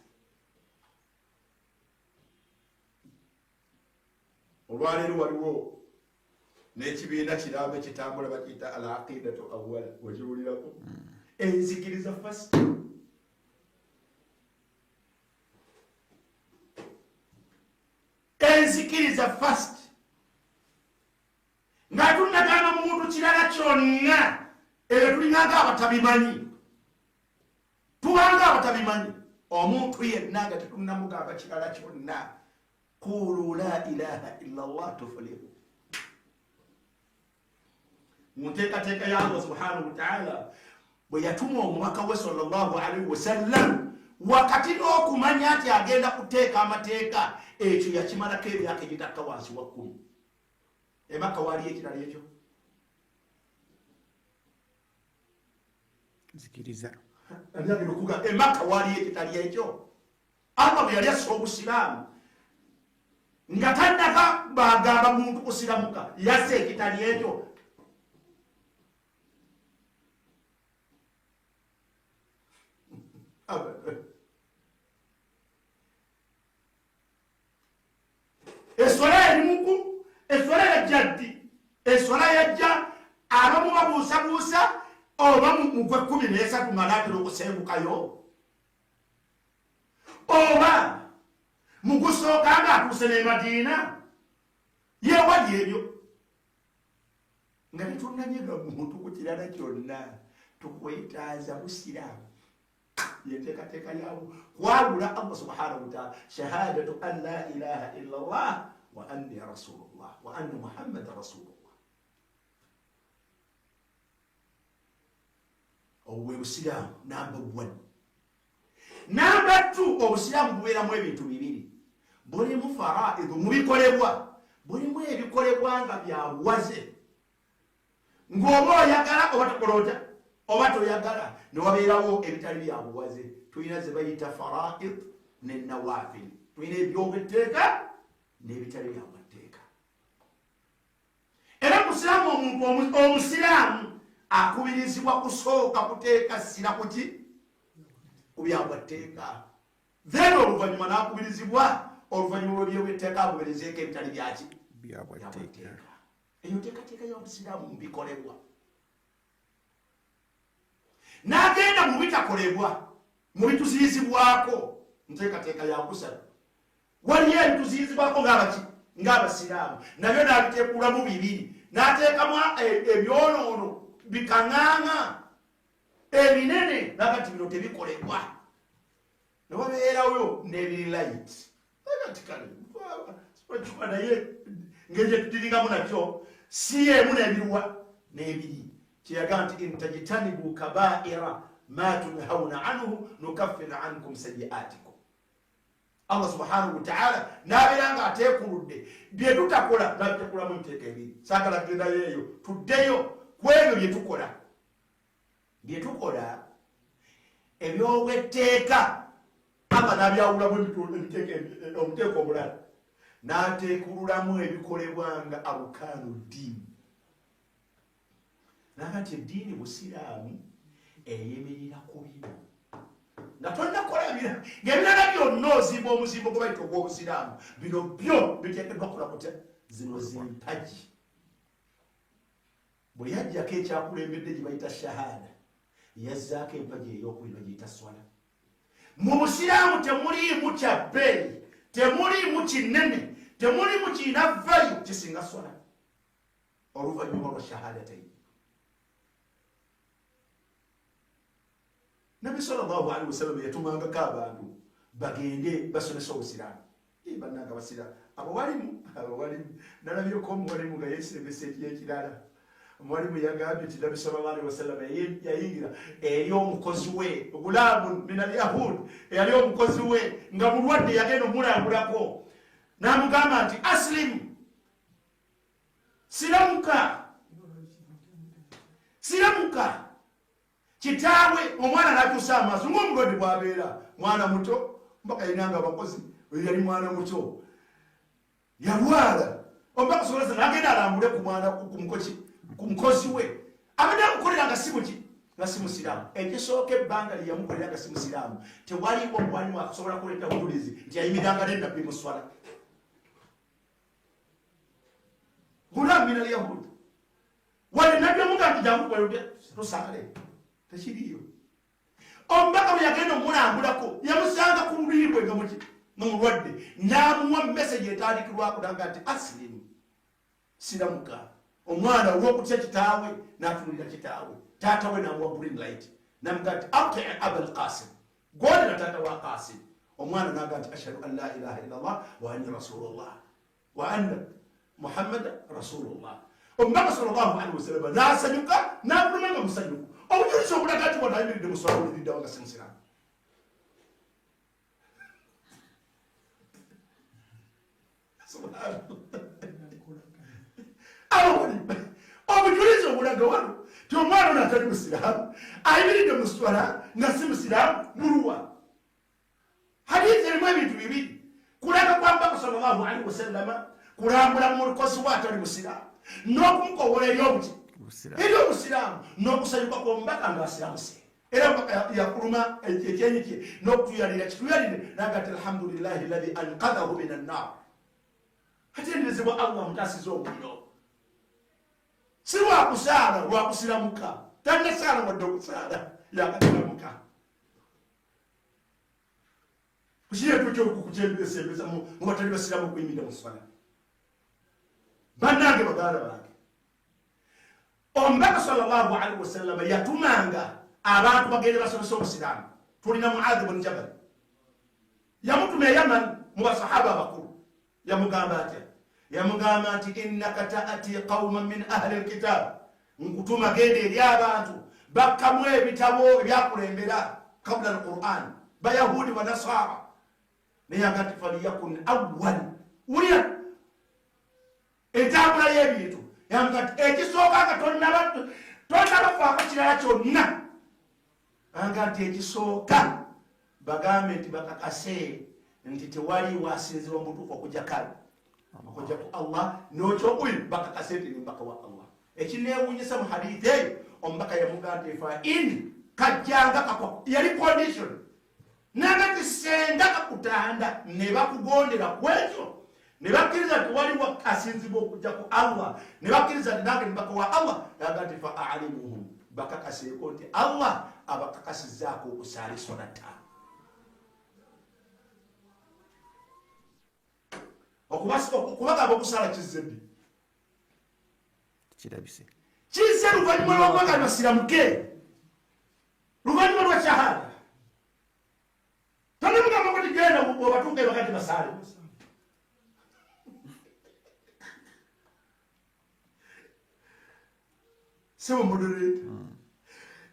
Olwaleero waliwo n'ekibiina kiramba ekitambula bakiyita al aqidatu awala, okiwulirako? Enzikiriza first. Enzikiriza first, nga tunagamba muntu kirala kyonna, ebyo tulinganga abatabimanyi, tubanga abatabimanyi. Omuntu yenna nga tetunamugamba kirala kyonna, qulu la ilaha illa llah tufulihu. Mu nteekateeka ya Allah subhanahu wataala, bwe yatuma omubaka we sallallahu alaihi wasallam, wakati n'okumanya nti agenda kuteeka amateeka, ekyo yakimalako emyaka egitakka wansi wa 10. Emaka waliyo ekirala ekyo? Nzikiriza. Okuga emaka waliyo ekitali ekyo? Allah bwe yali assa obusiraamu nga tannaka bagamba muntu kusiramuka, yassa ekitali ekyo? Eswala erimuku, eswala yajja ddi? Eswala yajja abamu babuusabuusa oba mugwe 13 nga naatera okusengukayo, oba mugusooka nga atuuse ne Madiina. Yewali ebyo nga tetunanyega muntu ku kirala kyonna, tukwetaaza busiraamu, yenteekateeka yaabwo kwawula Allah subhanahu wataala, shahadatu an la ilaha illa llah wa anni rasulullah wa anna muhammadan rasulullah. Obwo bwe busiraamu namba 1. Namba 2, obusiraamu bubeeramu ebintu bibiri. Bulimu faraidu mu bikolebwa, bulimu ebikolebwa nga bya buwaze, ng'oba oyagala oba tokola otya oba toyagala, ne wabeerawo ebitali bya buwaze. Tulina ze bayita faraid ne nawafil, tulina ebyobwetteeka n'ebitali bya bwatteeka. Era musiraamu, omuntu omusiraamu akubirizibwa kusooka kuteeka ssira kuki? Ku byabwatteeka, then oluvannyuma n'akubirizibwa oluvannyuma lw'ebyobwetteeka akubirizeeko ebitali byaki? Byabwatteeka. Eyo nteekateeka y'obusiraamu mu bikolebwa. N'agenda mu bitakolebwa, mu bituziyizibwako, nteekateeka yakusatu. Waliyo ebituziyizibwako ngaabaki? Ng'abasiraamu, nabyo n'abiteekulamu bibiri, n'ateekamu ebyonoono bikaŋŋaŋa ebinene, naga nti bino tebikolebwa, ne wabeerawo n'ebiri light. Kati kale kikuba naye ngeri gyetutiringamu nakyo si emu n'ebiruwa n'ebiri kyeyaga nti intajtanibu kabaira ma tunhauna anhu nukaffir ankum sayiatikum. Allah subhanahu wataala n'abeera nga ateekuludde bye tutakola, n'abitekulamu emiteeko ebiri. Saagala kugendayo eyo, tuddeyo ku ebyo bye tukola. Bye tukola ebyobwetteeka Allah n'abyawulamu omuteeko omulala, n'ateekululamu ebikolebwa nga arukaanu ddiini, naga nti eddiini busiraamu eyimirira ku bino nga tonnakola ng'ebirala byonna ozimba omuzimbo gwe bayita ogw'obusiraamu, bino byo biteekeddwa kukola kutya? Zino zimpagi. Buli ajjako ekyakulembedde gye bayita shahada, yazzaako empagi ey'okubiri bagiyita swala. Mu busiraamu temuliimu kya bbeeyi, temuliimu kinene, temuliimu kirina vayo kisinga swala oluvannyuma lwa shahadataini. Nabbi sallallahu alaihi wasallam yatumangako abantu bagende basomese obusiraamu. Bannange abasiraamu abawalimu, abawalimu nalabyeko omuwalimu nga yesembesa ekyekirala. Omuwalimu yagambye nti Nabbi sallallahu alaihi wasallam yayingira eri omukozi we gulaamu min al yahud, eyali omukozi we nga mulwadde, yagenda omulambulako n'amugamba nti aslimu, siramuka, siramuka. Kitaawe omwana n'atuusa amaaso ng'omulwadde bw'abeera mwana muto, mpaka yinanga abakozi, oyo yali mwana muto yalwala. Omubaka solasa n'agenda alambule ku mwana, ku mukozi we abadde amukolera nga si muki? Nga si musiraamu. Ekisooka, ebbanga lye yamukolera nga si musiraamu, tewaliwo mwalimu akusobola kuleeta bujulizi nti yayimiranga ne Nabbi mu swala. Gulam min alyahud wadde Nabbi amugaa nti jangu tukolotya tusaale, tekiriyo. Omubaka bwe yagenda omulambulako yamusanga ku buliri bwe nga muki? Nga mulwadde, n'amuwa message etandikirwako naga nti asilimu, siramuka. Omwana olw'okutya kitaawe n'atunulira kitaawe, taata we n'amuwa green light, namugaa nti ati Abal Qasim, gondera taata wa Qasim. Omwana naga nti ashhadu an la ilaha illallah wa anni rasulullah wa anna Muhammada rasulullah. Omubaka sallallahu alaihi wasallam n'asanyuka n'afuluma nga musanyufu. Obujulizi obulaga nti wano ayimiridde muswala buliriddawo nga si musiraamu? Obujulizi obulaga wano ti omwana ono atali musiraamu ayimiridde muswala nga si musiraamu muluwa? Hadithi erimu ebintu bibiri: kulaga kwa Mubaka sallallahu alaihi wasallama kulambula mukozi we atali musiraamu n'okumukowola eri obuki? Eri obusiraamu, n'okusanyuka kw'omubaka nga asiramuse. Era mubaka yakuluma ekyenyi kye n'okutuyalira kituyalire naga ti alhamdulillahi alladhi anqadhahu min annar, atenderezebwa Allah amutaasiza omuliro. Si lwakusaala, lwakusiramuka. Tannasaala wadde okusaala, yakasiramuka. Kukireetu ekyokukyembesembeza mu batali basiramu okuyimirira mu swala. Bannange, baganda bange, omubaka sallallahu alaihi wasallama yatumanga abantu bagende basomesa obusiraamu. Tulina Muadhi bun Jabal, yamutuma eyaman mu basahaba abakulu. Yamugamba atya? Yamugamba nti innaka taati qauman min ahli lkitab, nkutuma genda eri abantu. Bakkamu ebitabo ebyakulembera kabula al-Quran, Bayahudi wa Nasara. Naye aga nti faliyakun awwal, wulira entambula y'ebintu, yanga nti ekisooka nga tonnabafaako kirala kyonna, anga nti ekisooka bagambe nti bakakase nti tewaliwo asinzibwa mu butuufu okujja ku Allah, n'okyokubiri bakakase nti ni mubaka wa Allah. Ekineewuunyisa mu hadithi eyo, omubaka yamugamba nti fa in kajjanga kakwa, yali condition nanga nti senga kakutanda ne bakugondera ku ekyo, ne bakkiriza nti waliwo asinzibwa okujja ku Allah, ne bakkiriza nti nange mubaka wa Allah, yaga nti fa alimuhum, bakakaseeko nti Allah abakakasizzaako okusaala eswala ttaano. Okubagamba okusaala kizze ddi? Kirabise. Kizze luvannyuma lw'okubagamba basiramuke, luvannyuma lwa shahada. Tonamugamba kuti genda obatuuka ebaka nti basaale. Sebo moderator,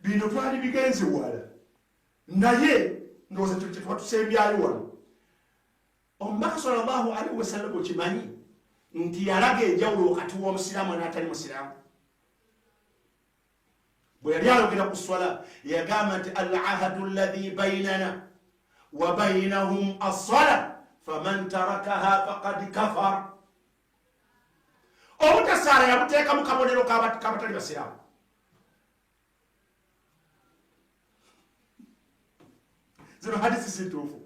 bino twali bigenze wala, naye ndowooza kino kyetuba tusembyayo wano. Omubaka sallallahu alaihi wasallam okimanyi nti yalaga enjawulo wakati w'omusiraamu n'atali musiraamu. Bwe yali ayogera ku swala yagamba nti al-ahadu alladhi bainana wa bainahum as-sala faman tarakaha faqad kafar. Obutasaala yabuteeka mu kabonero k'abatali basiraamu. Zino hadisi si ntuufu,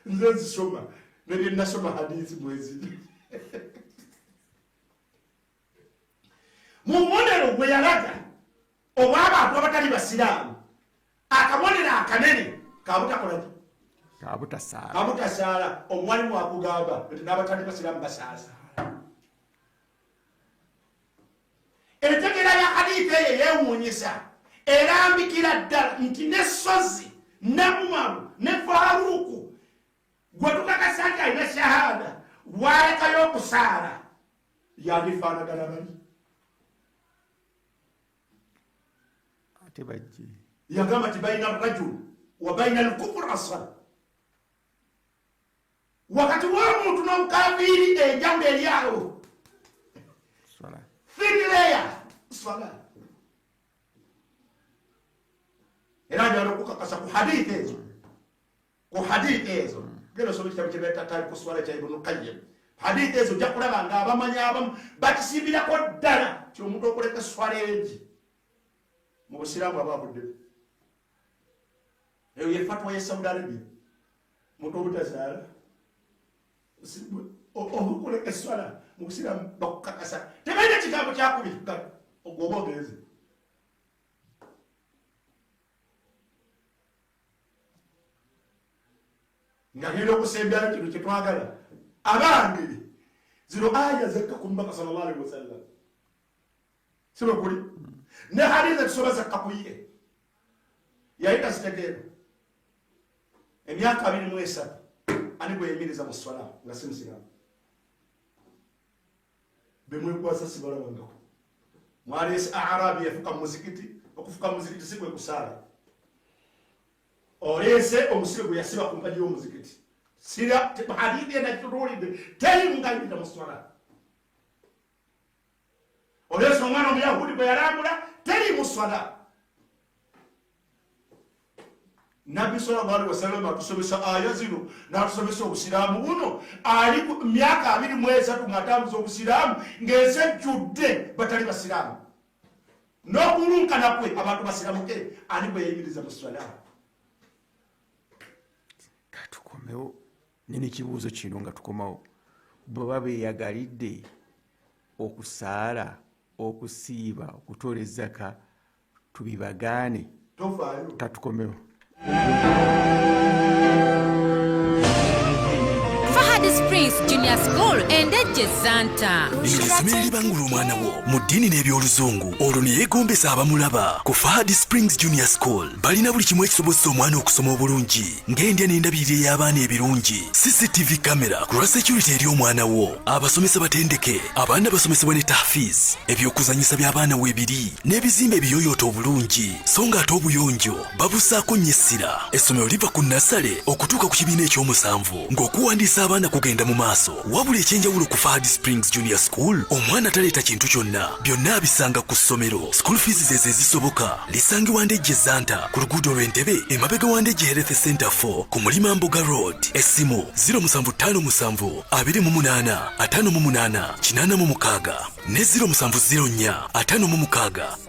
nze nzisoma ne bye nasoma hadisi mweziri. Mu bubonero bwe yalaga obw'abantu abatali basiraamu, akabonero akanene kabutakolaki? Kabutasaala. Kabutasaala. Omwalimu akugamba nti n'abatali basiraamu basaala. Entegeera ya hadithi eyo yeewuunyisa, erambikira ddala nti ne Sozi ne Umaru ne Faruuku gwe tukakasa nti alina shahada bwalekayo okusaala yandifaanagana bali. Ate bajje. Yagamba nti baina rajul wa baina al-kufr as-sala, wakati w'omuntu n'obukafiiri enjawulo eri awo thin layer swala. Era njagala okukakasa ku hadithi ezo, ku hadithi ezo genda osoma ekitabo kye bayita Tariku Swala kya Ibnu Qayyim. Hadithi ezo ojja kulaba nga abamanyi abamu bakisimbirako ddala ti omuntu okuleka eswala egi mu busiraamu aba avuddemu. Eyo ye fatwa ya Saudi Arabia, omuntu obutazaala okuleka eswala mu busiraamu bakukakasa, tebalina kigambo kyakubiri ogwoba ogenze. Nga ngenda okusembyayo kino kyetwagala, abange zino aya zakka ku mubaka sallallahu alaihi wasallam, si bwe kuli ne hadithi tusoma zakka ku ye, yali tazitegeera. Emyaka 23 ani gwe yayimiriza mu swala nga si musiraamu? Bemwekwasa sibalabangako. Mwaleese Arabi yafuka mu muzikiti, okufuka mu muzikiti si kwe kusaala. Oleese omusibe gwe yasiba ku mpagi y'omuzikiti, sira hadithi enakitutuulidde teri mugayirira mu swala. Oleese omwana omuyahudi gwe yalambula, teri mu swala. Nabbi sallallahu alaihi wasallam atusomesa aya zino n'atusomesa obusiraamu buno, ali ku myaka 23 ng'atambuza obusiraamu ng'ensi ejjudde batali basiraamu, n'okulunkana kwe abantu basiramuke, ani gwe yayimiriza mu swala? Katukomewo nina ekibuuzo kino nga tukomawo. Bwe baba beeyagalidde okusaala, okusiiba, okutoola ezzaka, tubibagaane? Tofaayo. Katukomewo. Fahad Spring. Springs Junior School e Ndejje Zanta. Lino ly'essomero eribangula omwana wo mu ddiini n'ebyoluzungu olwo ne yeegombesa abamulaba. Ku Fahad Springs Junior School balina buli kimu ekisobozesa omwana okusoma obulungi ng'endya n'endabirira ey'abaana ebirungi, CCTV camera ku lwa security eri omwana wo, abasomesa batendeke, abaana basomesebwa ne tahfiz, ebyokuzanyisa by'abaana weebiri n'ebizimbe ebiyooyoote obulungi, so ng'ate obuyonjo babusaako nnyo essira. Essomero liva ku nasale okutuuka ku kibiina ekyomusanvu ng'okuwandiisa abaana kugenda mu maaso. Wabula ekyenjawulo ku Fahad Springs Junior School, omwana taleeta kintu kyonna, byonna abisanga ku ssomero. School fees zezo ezisoboka. Lisangibwa Ndejje Zanta ku luguudo lw'Entebe, emabega wa Ndejje Health Center 4 ku Mulima Mboga Road. Essimu 0757 28 58 86 ne 0704 56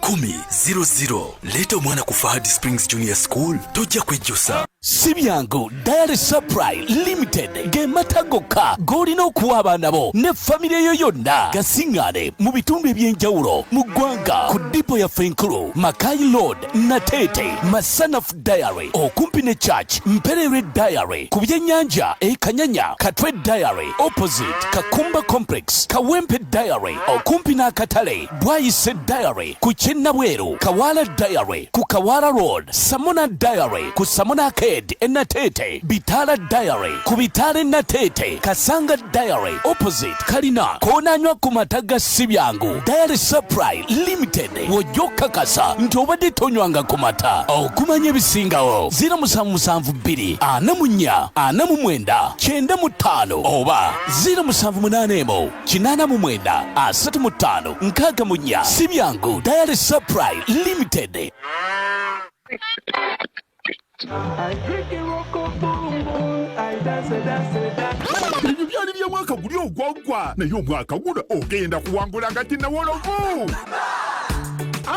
10 00. Leeta omwana ku Fahad Springs Junior School, tojja kwejjusa. Si byangu. Dairy Supply Limited ge mata gokka g'olina okuwa abaana bo ne famire yo yonna. Gasiŋŋaane mu bitundu eby'enjawulo mu ggwanga ku dipo yaffe enkulu, Makai Road, Nateete, Masanaf Dairy okumpi ne Church, Mpererwe Dairy ku byennyanja e Kanyanya, Katwe Dairy opposite Kakumba Complex, Kawempe Dairy okumpi n'akatale, Bwayise Dairy ku Kyennabweru, Kawaala Dairy ku Kawaala Road, Samona Dairy ku Samona Arcade e Nateete, Bitaala Dairy ku Bitaala e Nateete, Kasanga Dairy opposite Kalina. Koonanywa ku mata ga Si Byangu Dairy Supply Limited, wojja okukakasa nti obadde tonywanga ku mata. Okumanya ebisingawo, 0772 44 49 95 oba 0781 89 35 64. Si Byangu Dairy Supply Limited. Ebyo byali bya mwaka guli ogwaggwa, naye omwaka guno ogenda kuwangula nga kinnawolovu.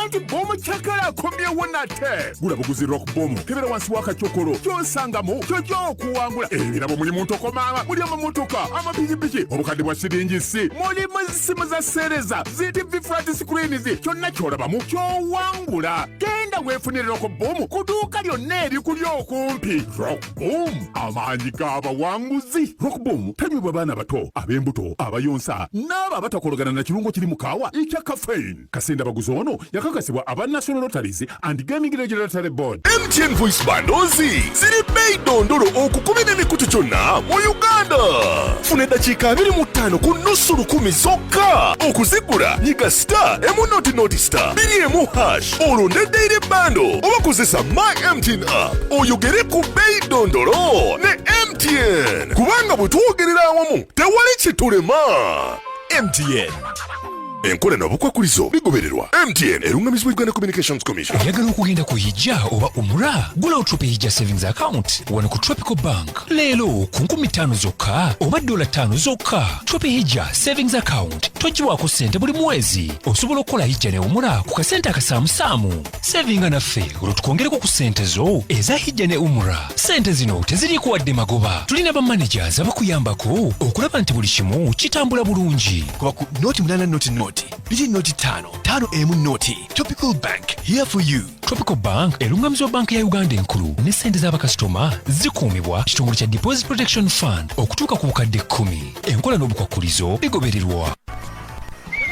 Anti Bomu Cakala akomyewo nate. Gula buguzi Rock Bomu, kebera wansi w'akacokolo, kyosangamu kyojja okuwangula ebirabo. Mulimu ntokomaama, muli amamotoka, amapikipiki, obukadde bwa siringi, si mulimu simu za seereza, zi TV flat screens. Kyonna kyolabamu kyowangula. Genda weefunire Rock Bomu ku dduuka lyonna erikuli okumpi. Rock Boom, amaanyi g'abawanguzi. Rock Boom tanywebwa baana bato, ab'embuto, abayonsa n'abo abatakologana na kirungo kiri mu kaawa ekya caffeine. Kasenda baguzi ono yakakasibwa aba National Lotteries and Gaming Regulatory Board. MTN Voice Bundles ziri bbeeyi ddondolo okukubira emikutu gyonna mu Uganda. Funa eddakiika 25 ku nusu lukumi zokka. Okuzigula, nyiga star emu noti noti star 2 hash, olwo neddaire bundle, oba kozesa My MTN app oyogere ku bbeeyi ddondolo ne MTN, kubanga bwe twogerera awamu tewali kitulema. MTN. Enkola n'obukwakulizo bigobererwa. MTN erungamizibwa Uganda Communications Commission. Oyagala okugenda ku hijja oba umra? Gulawo Tropi Hijja Savings Account wano ku Tropical Bank leero ku 5,000 zokka oba $5 zokka. Tropi Hijja Savings Account togibwako ssente buli mwezi. Osobola okukola hijja ne umura ku kasente akasaamusaamu. Savinga naffe olwo tukwongereko ku ssente zo eza hijja ne umura. Ssente zino teziriiko wadde magoba. Tulina bamanagers abakuyambako okulaba nti buli kimu kitambula bulungi. Kuba ku 08 0 2 0 5 5 1 0. Tropical Bank, here for you. Tropical Bank erungamizibwa banka ya Uganda enkulu, ne ssente z'abakasitoma zikuumibwa kitongole kya Deposit Protection Fund okutuuka ku bukadde 10. Enkola n'obukwakulizo bigobererwa.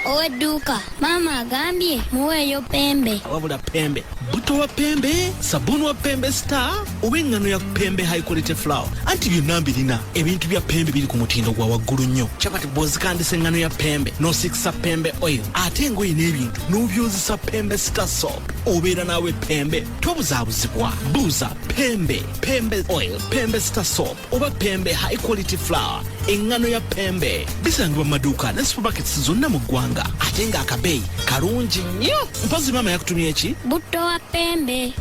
Ow'edduuka, maama agambye muweeyo Pembe. Wabula Pembe buto wa Pembe, sabuni wa Pembe Star oba eŋŋano ya Pembe high quality flour, anti byonna mbirina. Ebintu bya Pembe biri ku mutindo gwa waggulu nnyo. Capati bw'ozikandisa eŋŋano ya Pembe n'osikisa Pembe oil, ate engoye n'ebintu n'obyozesa Pembe Star soap, obeera naawe Pembe tobuzaabuzibwa. Buuza Pembe, Pembe oil, Pembe Star soap oba Pembe high quality flour, eŋŋano ya Pembe. Bisangibwa mu maduuka ne supermarkets zonna mu ggwanga, ate ng'akabeeyi kalungi nnyo. Mpozi maama yakutumye eki? Butto wa Pembe.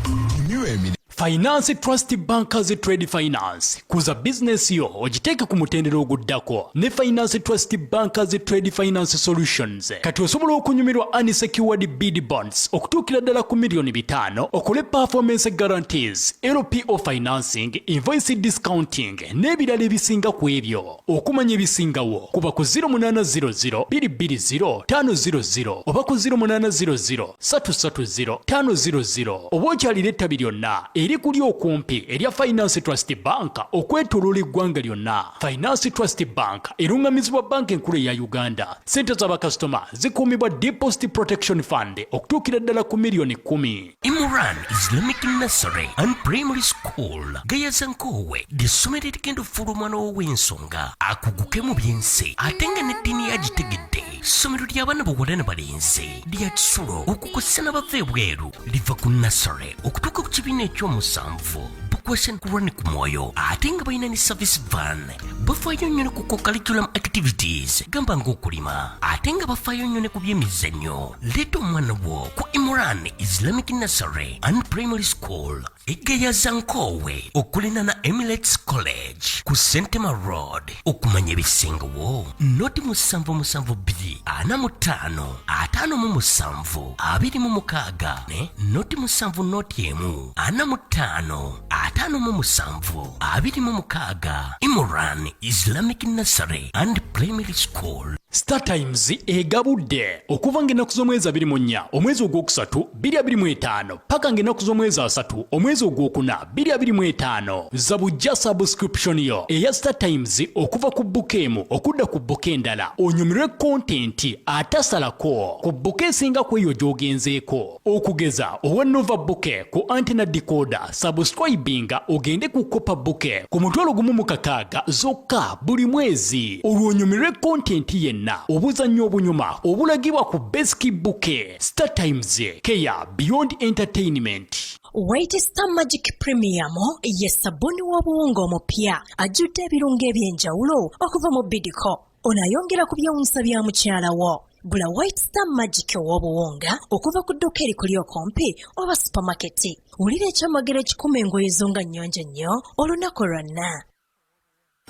Finance Trust Bankers Trade Finance. Kuza bizinesi yo ogiteeke ku mutendera oguddako ne Finance Trust Bankers Trade Finance Solutions. Kati osobola okunyumirwa unsecured bid bonds okutuukira ddala ku miliyoni 500, okole performance guarantees, LPO financing, invoice discounting n'ebirala ebisinga ku ebyo. Okumanya ebisingawo, kuba ku 0800 220 500 oba ku 0800 330 500 oba okyalira ettabi lyonna eri. Erikuli okumpi erya Finance Trust Bank okwetooloola eggwanga lyonna. Finance Trust Bank erungamizibwa Banka Enkulu eya Uganda. Ssente za bakasitoma zikuumibwa Deposit Protection Fund okutuukira ddala ku miliyoni 10. Imran Islamic Nursery and Primary School Gayaza Nkoowe ly'essomero erigenda okufuula omwana wo ow'ensonga akuguke mu by'ensi ate nga n'eddiini yagitegedde. Ssomero ly'abaana bawala na balenzi lya kisulo okukozesa n'abava ebweru, liva ku nursery okutuuka ku kibiina ekyomusanvu. Bakwasa Kurani ku mwoyo ate nga balina ne service van. Bafaayo nnyo ne ku co-curriculum activities gamba ng'okulima ate nga bafaayo nnyo ne ku by'emizannyo. Leeta omwana wo ku Imran Islamic Nursery and Primary School e Gayaza Nkoowe okulinana Emirates College ku Sentema Road. Okumanya ebisingawo noti 772 45 57 26 ne noti 7 noti 1 45 57 26. Imran Islamic Nursery and Primary School. Star Times egabudde okuva ng'ennaku z'omwezi 24 omwezi ogwokusatu 2025 paka ng'ennaku z'omwezi 3 omwezi ogwokuna 2025. Zabujja subscription yo eya Star Times okuva ku bouquet emu okudda ku bouquet endala, onyumirwe content atasalako ku bouquet esinga ku eyo gy'ogenzeeko. Okugeza owa Nova bouquet ku antenna decoder, subscribinga ogende ku Copper bouquet ku 1,060 zokka buli mwezi, olwo onyumirwe content yenna obuzannyo obunyuma obulagibwa ku basic bouquet. Star Times, care beyond entertainment. White Star Magic Premium ye sabbuuni w'obuwunga omupya ajjudde ebirungo eby'enjawulo okuva mu Bidco. Ono ayongera ku byewuunyisa bya mukyala wo. Gula White Star Magic ow'obuwunga okuva ku dduuka erikuli okumpi oba supamaketi. Wulira ekyamagero ekikuma engoye zo nga nnyonjo nnyo olunaku lwonna.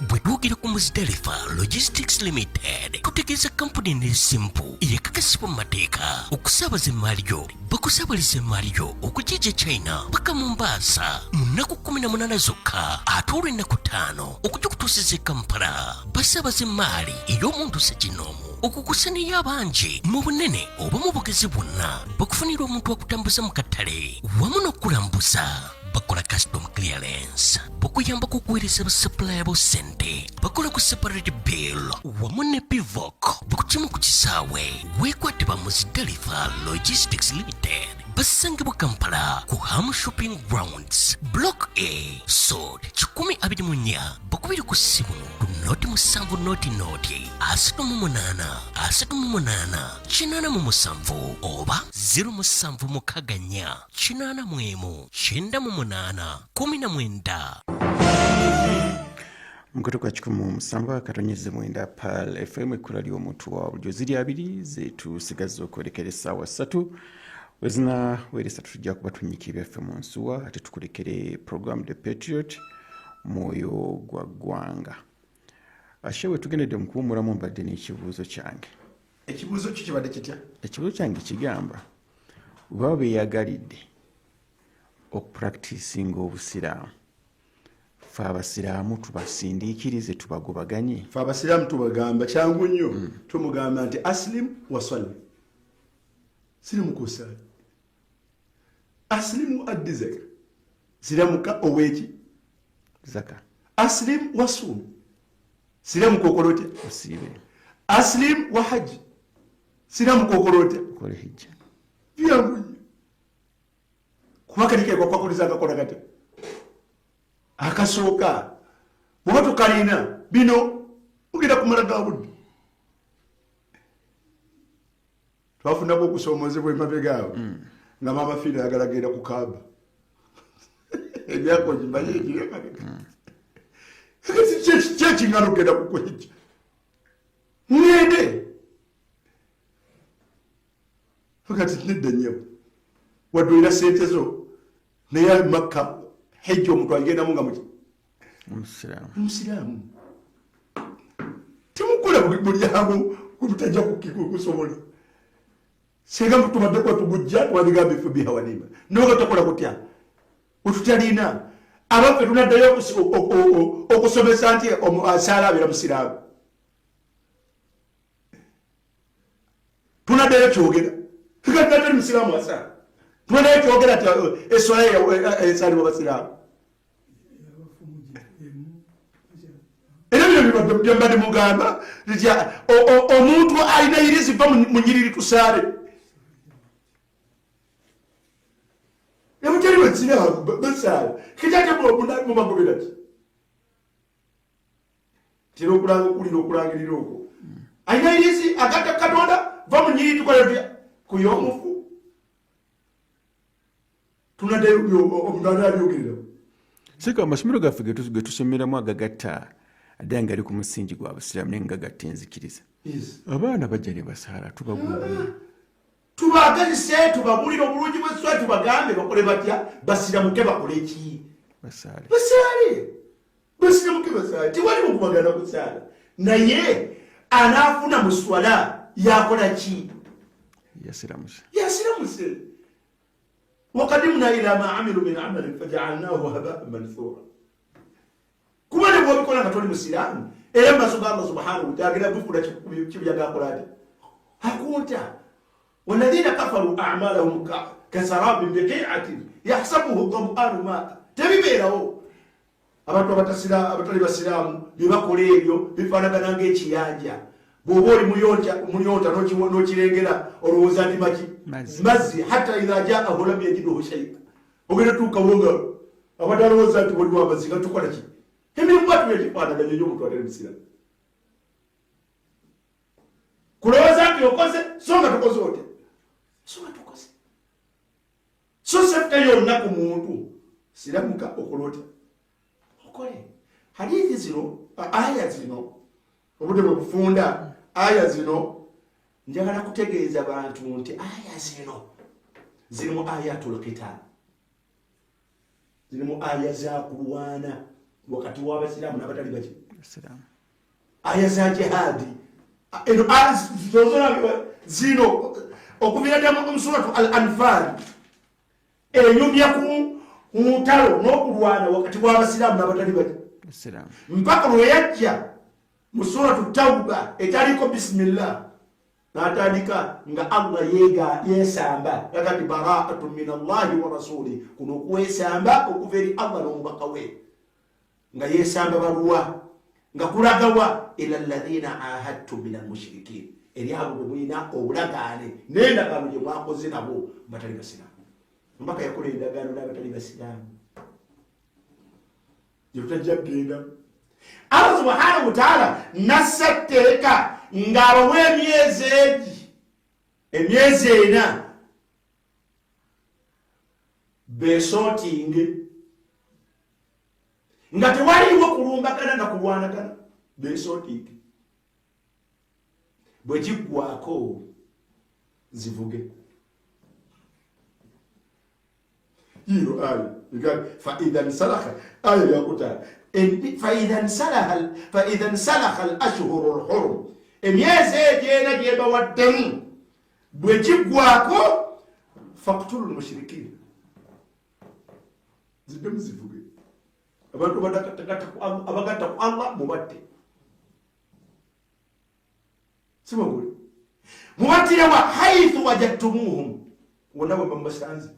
Bwe twogera ku Muzdalifa Logistics Limited, tutegeeza kampuni nesimpu eyakakasibwa mu mateeka okusaabaza emmaali yo. Bakusaabaliza emmaali yo okugijja China paka Mombasa mu nnaku 18 zokka, ate olwo ennaku 5 okugikutuusiza e Kampala. Basaabaza emmaali ey'omuntu ssekinnoomu okukusa n'eyabangi mu bunene oba mu bugezi bwonna. Bakufunira omuntu akutambuza mu katale wamu n'okukulambuza. Bakola custom clearance, bakuyambako okuweereza basupplier bo ssente, bakola ku separate bill wamu ne pivoc, bakukimu ku kisaawe. Weekwate ba Muzdalifa Logistics Limited. Basangibwa Kampala ku Ham Shopping Grounds, Block A, Sod 124. Bakubiri ku ssimu ku noti 7 noti noti 38 38 87 oba 0 7 6 4 81 98 19. Mukutu gwa 107.9 Pearl FM, ekkula ly'omuntu wa bulijjo. Ziri 20 zetusigazza okwolekera essaawa 3. Wezina wera 3 tujja kuba tunyika ebyaffe mu nsuwa, ate tukulekere program The Patriot, mwoyo gwa ggwanga. Ashe, we tugendedde mu kuwummulamu mbadde n'ekibuuzo kyange. Ekibuuzo kyo kibadde kitya? Ekibuuzo kyange kigamba, baba beeyagalidde okupracticinga obusiraamu, ffe abasiraamu tubasindiikirize, tubagobaganye? Ffe abasiraamu tubagamba kyangu nnyo, tumugamba nti aslim wasalli, sirimuka osaale, aslimu addi zaka, siramuka oweeki zaka, aslim wasuumi, siramuka okola otya? Osiibe. Aslim wa hajji, siramuka okola otya? Okole hijja. Byangu nnyo, kuba kati kekwakuliza akakola kati akasooka bwoba tokalina, bino ogenda kumala ga budde. Twafunako okusoomozebwa emabega awo nga maama Fiina ayagala genda ku Kaaba, emyaka ogimanyi egiri emabega, kyekingana okugenda kukuhijja, ŋŋende kati nedda nnyabo, wadde olina sente zo, naye Makka hijja omuntu agendamu nga muki? Omusiraamu. Omusiraamu. Temukola mulyango gwemutajja kusobola. Singa tubadde kwetugujja twabigamba ife bihawanima noga tokola kutya wetutalina abaffe tunaddayo okusomesa nti asaala abeera musiraamu, tunaddayo kyogera kati natali musiraamu asaala. Tunayo kyogera ti eswala esaalibwa basiraamu. Era bino byembadde mugamba nti omuntu alina yirizi va mu nyiriri tusaale. Ebutali basiraamu basaala. Kati ate mubagobera ki? Tera okulanga okuwulira okulangirira okwo. Alina yirizi agatta Katonda va mu nyiriri tukola tutya? Ku y'omufu. Tunaddayo omuntu anabyogerera. Sika amasomero gaffe getusomeramu agagatta ddala nga ali ku musingi gwa busiraamu naye nga gagatta enzikiriza. Abaana bajja ne basaala tubagumbula. Tubaagazise tubabuulire obulungi bw'esswala tubagambe bakole batya basiramuke bakole ki? Basaale. Basaale. Basiramuke basaale. Tewali mukubagana kusaala. Naye anaafuna mu swala yakola ki? Yasiramuse. Yasiramuse. Wakadimna ila ma amilu min amalin fajaalnahu habaan manthura. Kuba ne bw'obikola nga toli musiraamu era mu maaso ga Allah subhanahu wa ta'ala agenda kufuula kibuyaga akola atya? Akunta. Walladhina kafaru a'malahum kasarabin biqi'atin yahsabuhu dham'anu ma'a. Tebibeerawo. Abantu abatali basiraamu bye bakola ebyo bifaanagana ng'ekiyanja. Bw'oba oli muyonta n'okirengera olowooza nti maki? Mazzi. Hatta idha ja'ahu lam yajiduhu shay'a. Ogenda tuukawo nga abadde alowooza nti waliwo amazzi nga tukola ki? Emirimu bwatu egifaanaganya egy'omuntu atali musiraamu. Kulowooza nti okoze so nga tukoze otya? So nga tukoze. So sefute yonna ku muntu siramuka okola otya? Okole. Hadithi zino, aya zino, obudde bwe bufunda, aya zino njagala kutegeeza bantu nti aya zino ziri mu ayatul qital. Ziri mu aya za kulwana wakati w'abasiraamu n'abatali baki? Aya za jihadi. Eno zino okuviira ddala mu suratu Al-Anfal enyumya ku ntalo n'okulwana wakati w'abasiraamu n'abatali baki? Mpaka lwe yajja mu suratu Tauba etaliko bismillah n'atandika nga Allah yeesamba agati baraatu min Allahi wa rasuli, kuno okwesamba okuva eri Allah n'omubaka we, nga yeesamba baluwa nga kulagawa ila alladhina ahadtum min almushrikin, eri abo be mulina obulagaane n'endagaano gye mwakoze nabo batali basiraamu. Omubaka yakola endagaano n'abatali basiraamu gye tutajja kugenda. Allah subhanahu wa ta'ala nassa tteeka ng'abawa emyezi egi emyezi ena beesootinge nga tewaliiwo kulumbagana na kulwanagana, beesootinge bwe kiggwako zivuge. Yino aya fa idha nsalakha aya yakutaano fa idha nsalakha al ashhuru al hurum, emyezi egyo ena gyebawaddemu bwe kiggwako faqtulu lmushirikiina, ziddemu zivuge. Abantu abagatta ku Allah mubatte, simagule mubattirewa haithu wajadtumuhum, wonna bwe bamubasanze.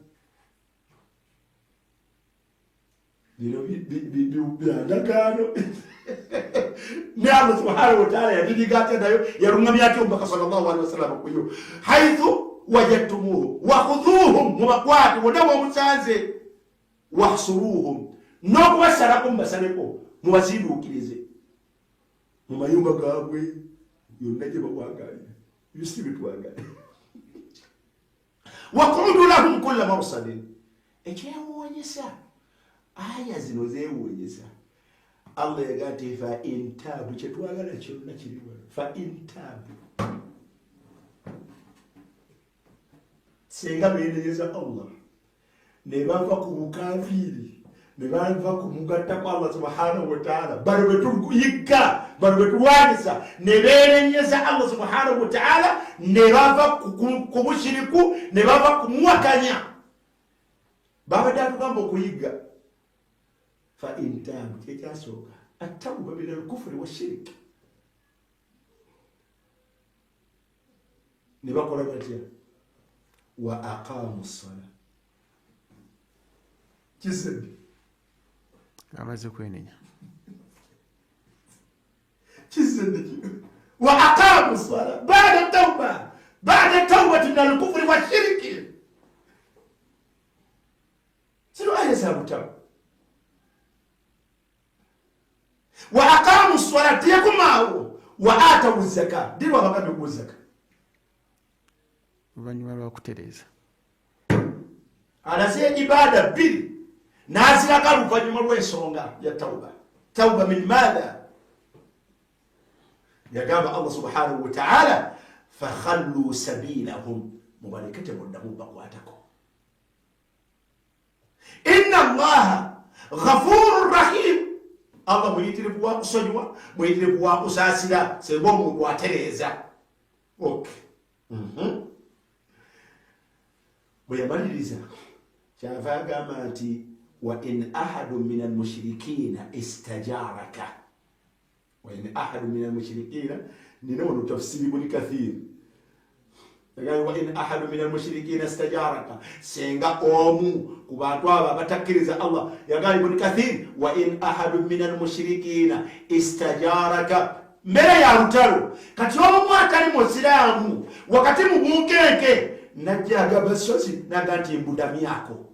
Bino byandagaano ne Allah subhanahu wa ta'ala yagiriga atya nayo yaluŋŋamya atya omubaka sallallahu alaihi wasallam kuyo haithu wajadtumuhum wakhudhuhum, mubakwate wonna bwomusanze, wahsuruhum, n'okubasalako mubasaleko, mubazinduukirize mu mayumba gaabwe yonna gye bawangalira, ebyo si bitwagala. Waqudu lahum kulla marsadin. Ekyewuunyisa aya zino zeewuunyisa. Allah yaga nti fa intabu, kyetwagala kyonna kiri wano, fa intabu, singa beenenyeza Allah ne bava ku bukafiiri ne bava ku mugatta kwa Allah subhanahu wa ta'ala, bano betuyigga bano betulwanyisa ne beenenyeza Allah subhanahu wa ta'ala ne bava ku bushiriku ne bava ku muwakanya, babadde atugamba okuyigga. Fa intabu kyekyasooka attawba min alkufuri washirik, ne bakola batya? Wa aqamu ssala. Kizedde Amaze kwenenya. Kizedde wa aqamu sala ba'da tauba, ba'da taubati min alkufri wa shirki. Sino aya za butabu. Wa aqamu sala yakumaawo wa atawu zaka dirwa bagambe ku zaka Oluvannyuma lwa kutereeza. Alaze ibada bbiri n'aziraga luvannyuma lw'ensonga ya tauba. Tauba min maadha? Yagamba Allah subhanahu wa ta'ala fakhallu sabilahum, mubaleke temuddamu bakwatako. Inna Allaha ghafurur rahim. Allah muyitirivu wa kusonyiwa, muyitirivu wa kusaasira singa omuntu atereeza. Okay. Bwe yamaliriza kyava agamba nti wa in ahadu min almushirikina istajaraka. Wa in ahadu min almushirikina, nina wano tafsiri Ibn Kathir. Wa in ahadu min almushirikina istajaraka, singa omu ku bantu abo abatakkiriza Allah. Yagamba Ibn Kathir wa in ahadu min almushirikina istajaraka, mbere ya lutalo. Kati omu atali musiraamu wakati mu bunkenke najja agamba sozi naga nti mbudamyako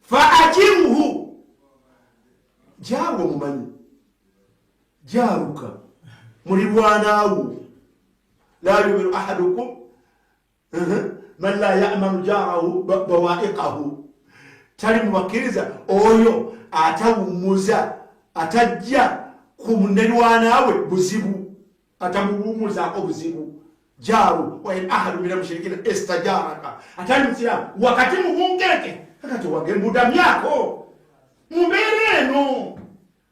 fa ajiruhu jawo mumanyi jaruka mulirwanaawo la yuminu ahadukum man la ya'manu jarahu bawaiqahu, tali mubakkiriza oyo atawummuza atajja ku munalwanaawe buzibu, atamuwummuzaako buzibu. Jaru wa in ahadu min almushrikina istajaraka, atali musiramu wakati mubunkenke akati wagembudamyako mumbeera eno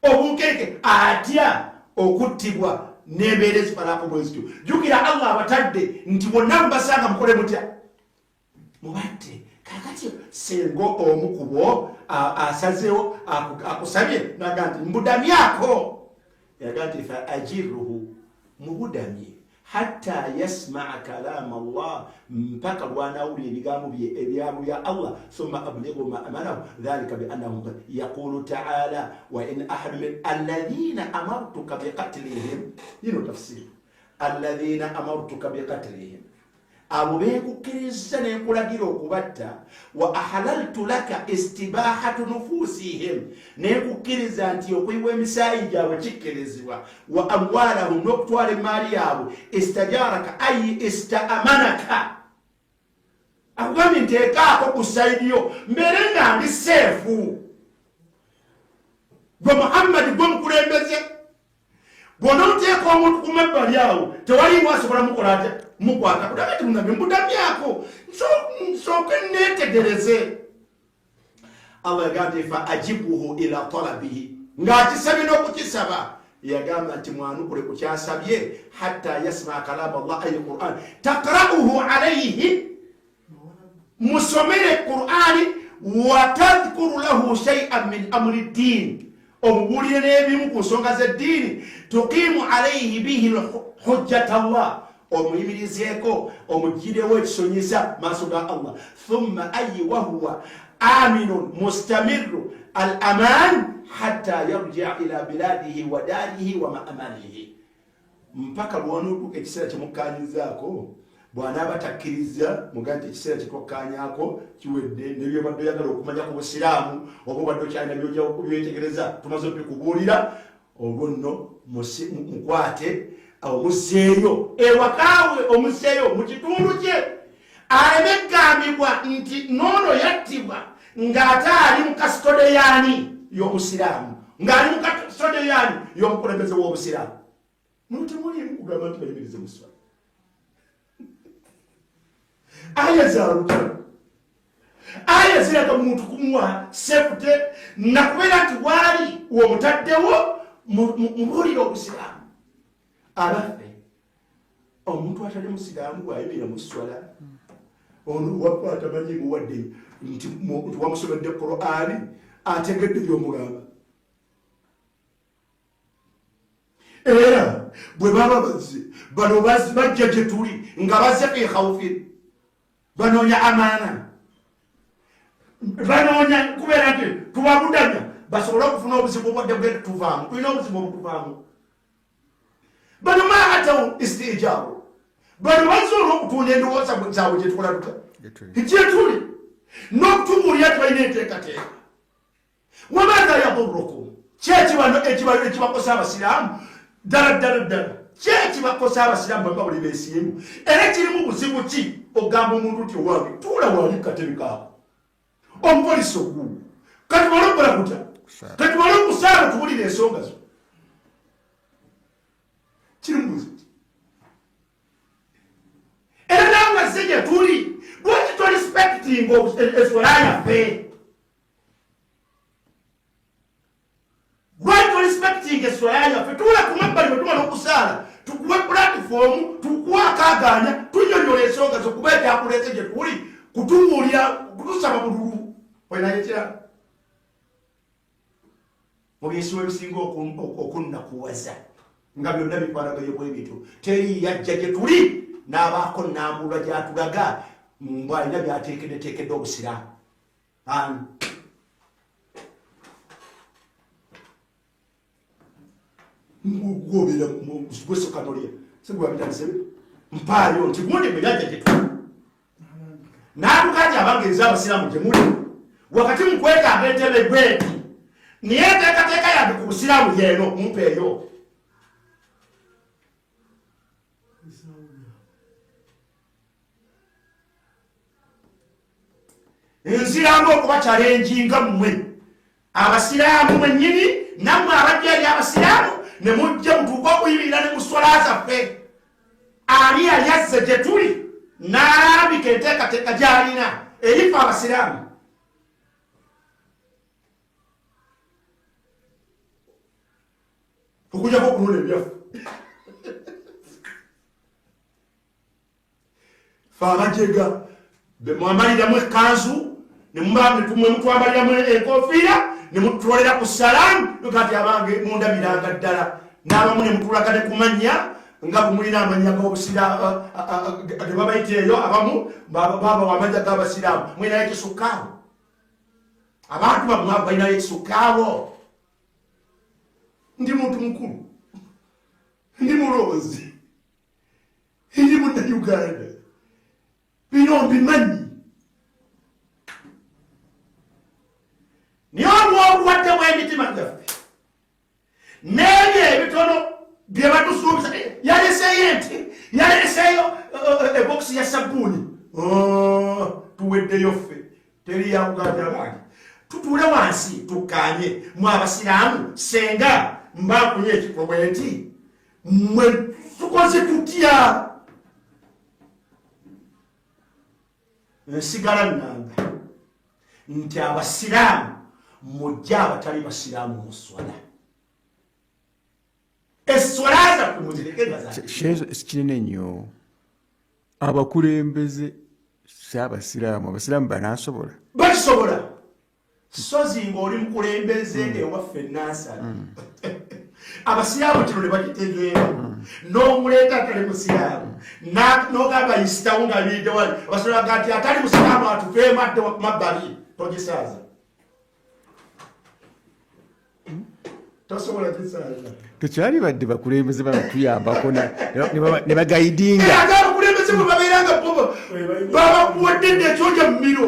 obunkenke atya okuttibwa n'embeera ezifanako bwe zityo. Jjukira Allah abatadde nti bonna mubasanga mukole mutya, mubatte. Kakati singa omu ku bo asazeewo akusabye naga nti mbudamyako, yaga nti fa ajiruhu, mubudamye hatta yasmaa kalama Allah, mpaka lwanawulira ebigambo bye ebyabo bya Allah. Thumma ablighu ma amarahu dhalika biannahum yaqulu ta'ala wa in ahadu min alladhina amartuka biqatlihim. Yino tafsiri alladhina amartuka biqatlihim, abo beekukkiriza nenkulagira okubatta. Wa ahalaltu laka istibahatu nufusihim, nenkukkiriza nti okuyiwa emisaayi gyabwe kikkirizibwa. Wa amwalahum, n'okutwala emaali yaabwe. Istajaraka ayi istaamanaka, akugambye nteekaako ku sayidi yo mbeere nga ndi seefu. Gwe Muhammadi gwe mukulembeze, bw'onooteeka omuntu ku mabbali awo tewaliwo asobola mukola atya, mukwata. Kudamya ti munabbi mbudamyako nsooke neetegereze. Allah yagamba nti fa ajibuhu ila talabihi, ng'akisabye n'okukisaba. Yagamba nti mwanukule ku kyasabye hatta yasmaa kalama Allah ayi Quran taqra'uhu alayhi, musomere Qur'ani wa tadhkuru lahu shay'an min amri ddin, omubuulire n'ebimu ku nsonga z'eddiini. Tuqiimu alayhi bihi hujjata Allah, omuyimirizeeko omugirewo ekisonyisa maaso ga Allah. Thumma ayi wahuwa aminun mustamiru al aman hatta yarjia ila biladihi wa darihi wa maamanihi, mpaka lw'onootuuka ekiseera kyemukkaanyizaako. Bw'anaaba takkiriza mugaa nti ekiseera kyetwakkaanyaako kiwedde, nebyobadde oyagala okumanya ku busiraamu oba obadde okyalina by'okubyetegereza tumaze obikubuulira, olwo nno mukwate omuzeeyo ewakaawe, omuzeeyo mu kitundu kye, aleme kugambibwa nti noono yattibwa ng'ate ali mu kasitodeyaani y'obusiraamu, ng'ali mu kasitodeyaani y'omukulembeze w'obusiraamu. Muno temuliimu kugamba nti bayimirize mu sswala. Aya za lutalo, aya ziraga muntu kumuwa sefute nakubeera nti waali womutaddewo mubuulire obusiraamu. Abaffe, omuntu atali musiraamu bw'ayimirira mu sswala ono waffe atamanyi muwadde nti wamusomedde Qur'ani ategedde by'omugamba. Era bwe baba bazze bano bajja gye tuli nga bazze fi khawfin, banoonya amaana. Banoonya kubeera nti tubabudamya basobole okufuna obuzibu obwadde bugenda tuvaamu. Tulina obuzibu obutuvaamu. Bano maatawo istiijaabu, bano bazze olw'okutunda endowooza zaabwe gyetukola tuta gyetuli n'okutubuulira nti balina enteekateeka. Wamaatha yadurukum, kyekibano ekibakosa abasiraamu ddala ddala ddala, kyekibakosa abasiraamu baba buli beesiimu. Era kirimu buzibu ki ogamba omuntu nti owange tuula wali katebe kaako omupoliisi ogugu kati male okukola kutya, kati male okusaala tubulire ensonga zo. Kirimu buzibu ki? Era naawe azze gye tuli, lwaki torespectinga eswala yaffe? Lwaki torespectinga eswala yaffe? Tuula ku mabbali bwe tumala okusaala tukuwe pulatifoomu, tukuwe akaagaanya, tunyonyola ensonga zo, kuba ekyakuleese gye tuli kutubuulira kutusaba bululu. Olinayo ekirala mu byesiwo ebisinga okunnakuwaza nga byonna bikwataganye bwe bityo, teri yajja gye tuli n'abaako nambulwa gy'atulaga mbu alina by'ateekeddeteekedde obusiraamu. Ani ngwobera gwesokanolya sigwabitandise mpaayo nti gundi bwe yajja gye tuli n'atuka nti abange nze abasiraamu gye muli wakati mu kwetaaga entebe bweti, naye enteekateeka yange ku busiraamu yeeno, mumpeeyo. Nziramu okuba kyalenjinga mmwe abasiraamu mwennyini, nammwe abajja eri abasiraamu ne mujja mutuuke okuyimirira ne mu swala zaffe. Ani yali azze gye tuli n'alambika enteekateeka gy'alina erifa abasiraamu? Okujjako okulonda ebyaffe fe abajega bemwambaliramu ekkanzu nemutwambaliramu enkofiira nemututolera ku salaamu, kati abange mundabiranga ddala n'abamu nemutulaga ne kumanya nga bwemulina amanya g'obusiraamu ge babayita eyo, abamu babawa amanya g'abasiraamu. Mulinayo ekisukkaawo? Abantu bammwe abo balinayo ekisukkaawo? Ndi muntu mukulu, ndi mulonzi, ndi munnayuganda, bino mbimanyi. Naye olw'obulwadde bw'emitima gyaffe n'ebyo ebitono bye batusuubiza, yaleseeyo ente, yaleseeyo ebokisi ya sabbuuni, oh, tuweddeyo ffe. Teri yakugambya bange tutuule wansi tukkaanye mwe abasiraamu, senga mba nkunye ekifo bwe nti mwe tukoze tutya? Nsigala ŋŋamba nti abasiraamu mujje abatali basiraamu mu swala, eswala zaffe muzireke nga za Kinene nnyo abakulembeze si abasiraamu, abasiraamu banaasobola? Bakisobola. Sozi ng'oli mukulembeze ewaffe Nansana, abasiraamu kino ne bakitegeera, n'omuleeta atali musiraamu n'ogamba yisitawo nga biridde wali, abasiraamu baga nti atali musiraamu atuveemu adde mabbali. Togisaaza, tosobola gisaaza. Tekyali badde bakulembeze banatuyambako ne bagayidinga. Ate abakulembeze bwe babeera nga bo babakuwadde dda ekyoja mu miro,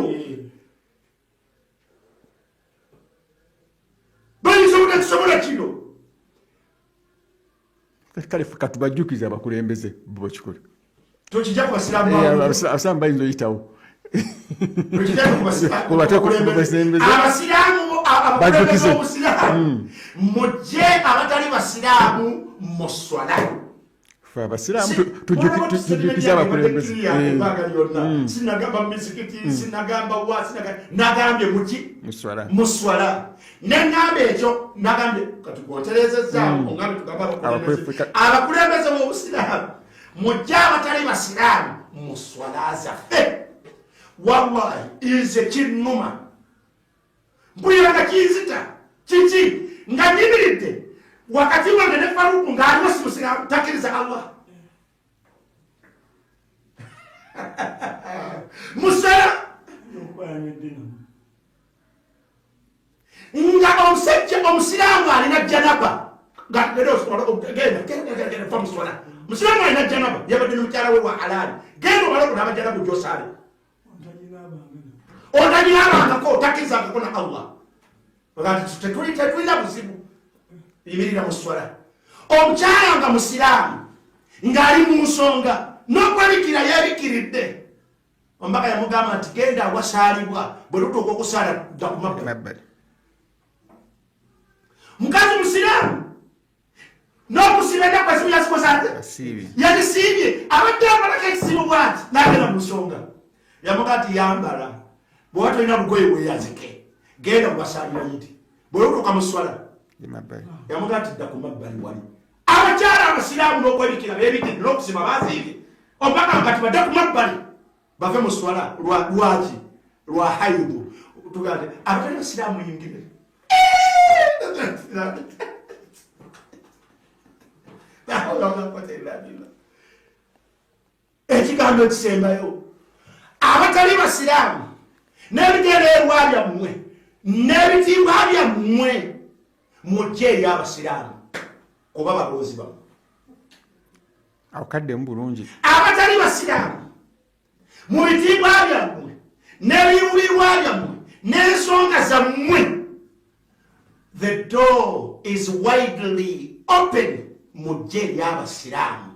bayinza obutakisobola kino. Kale ffe katubajjukize abakulembeze bo bakikole. Tokijja ku basiraamu. Abasiraamu bayinza oyitawo. Tokijja ku basiraamu. Kubateeka abasiraamu abakulembeze Bajjukize. Obusiraamu mujje abatali basiraamu mu swala. Ffe abasiraamu tujjukize abakulembeze. Ebbanga lyonna sinagamba mu mizikiti, sinagamba wa, nagambye muki? Muswala. Muswala. Neŋŋamba ekyo nagambye kati gwotereezezaawo, oŋŋambye tugambe abakulembeze. Abakulembeze b'obusiraamu mujje abatali basiraamu mu swala zaffe. Wallahi nze kinnuma, mpulira nga kinzita. Kiki? Nga nyimiridde wakati wange ne Faruku ng'aliwo si musiraamu, takkiriza Allah musala. Nga omusajja omusiraamu alina janaba, musiraamu alina janaba, yabadde nomukyala we wa halaali, genda omale okunaaba janaba ojosaale, otaginaabangako, otakkirizangako na Allah. Tetulina buzibu, yimirira mu swala. Omukyala nga musiraamu ng'ali mu nsonga n'okwebikira yeebikiridde, omubaka yamugamba nti genda awasaalibwa, bwe lutuuka okusaala dda ku mabbali. Mukazi musiraamu n'okusiba ennaku ezimu yazikoze ate yazisiibye, abadde amalako ekisiibo bwati n'agenda mu nsonga, yamuga nti yambala, bw'oba tolina bugoye bweyazike, genda mubasaalira yidi, bwe lutuuka mu swala yamuga nti dda ku mabbali. Wali abakyala abasiraamu n'okwebikira beebikidde n'okusiba baziibye, omubaka kati badde ku mabbali bave mu swala. Lwaki? Lwa haidu. Tugamba abatali basiraamu yingire. Ekigambo ekisembayo, abatali basiraamu n'ebigendererwa byammwe n'ebitiibwa byammwe mujje eri abasiraamu kuba balonzi bammwe. Akaddemu bulungi. Abatali basiraamu mu bitiibwa byammwe n'ebiruubirwa byammwe n'ensonga zammwe, the door is widely open, mujje eri abasiraamu.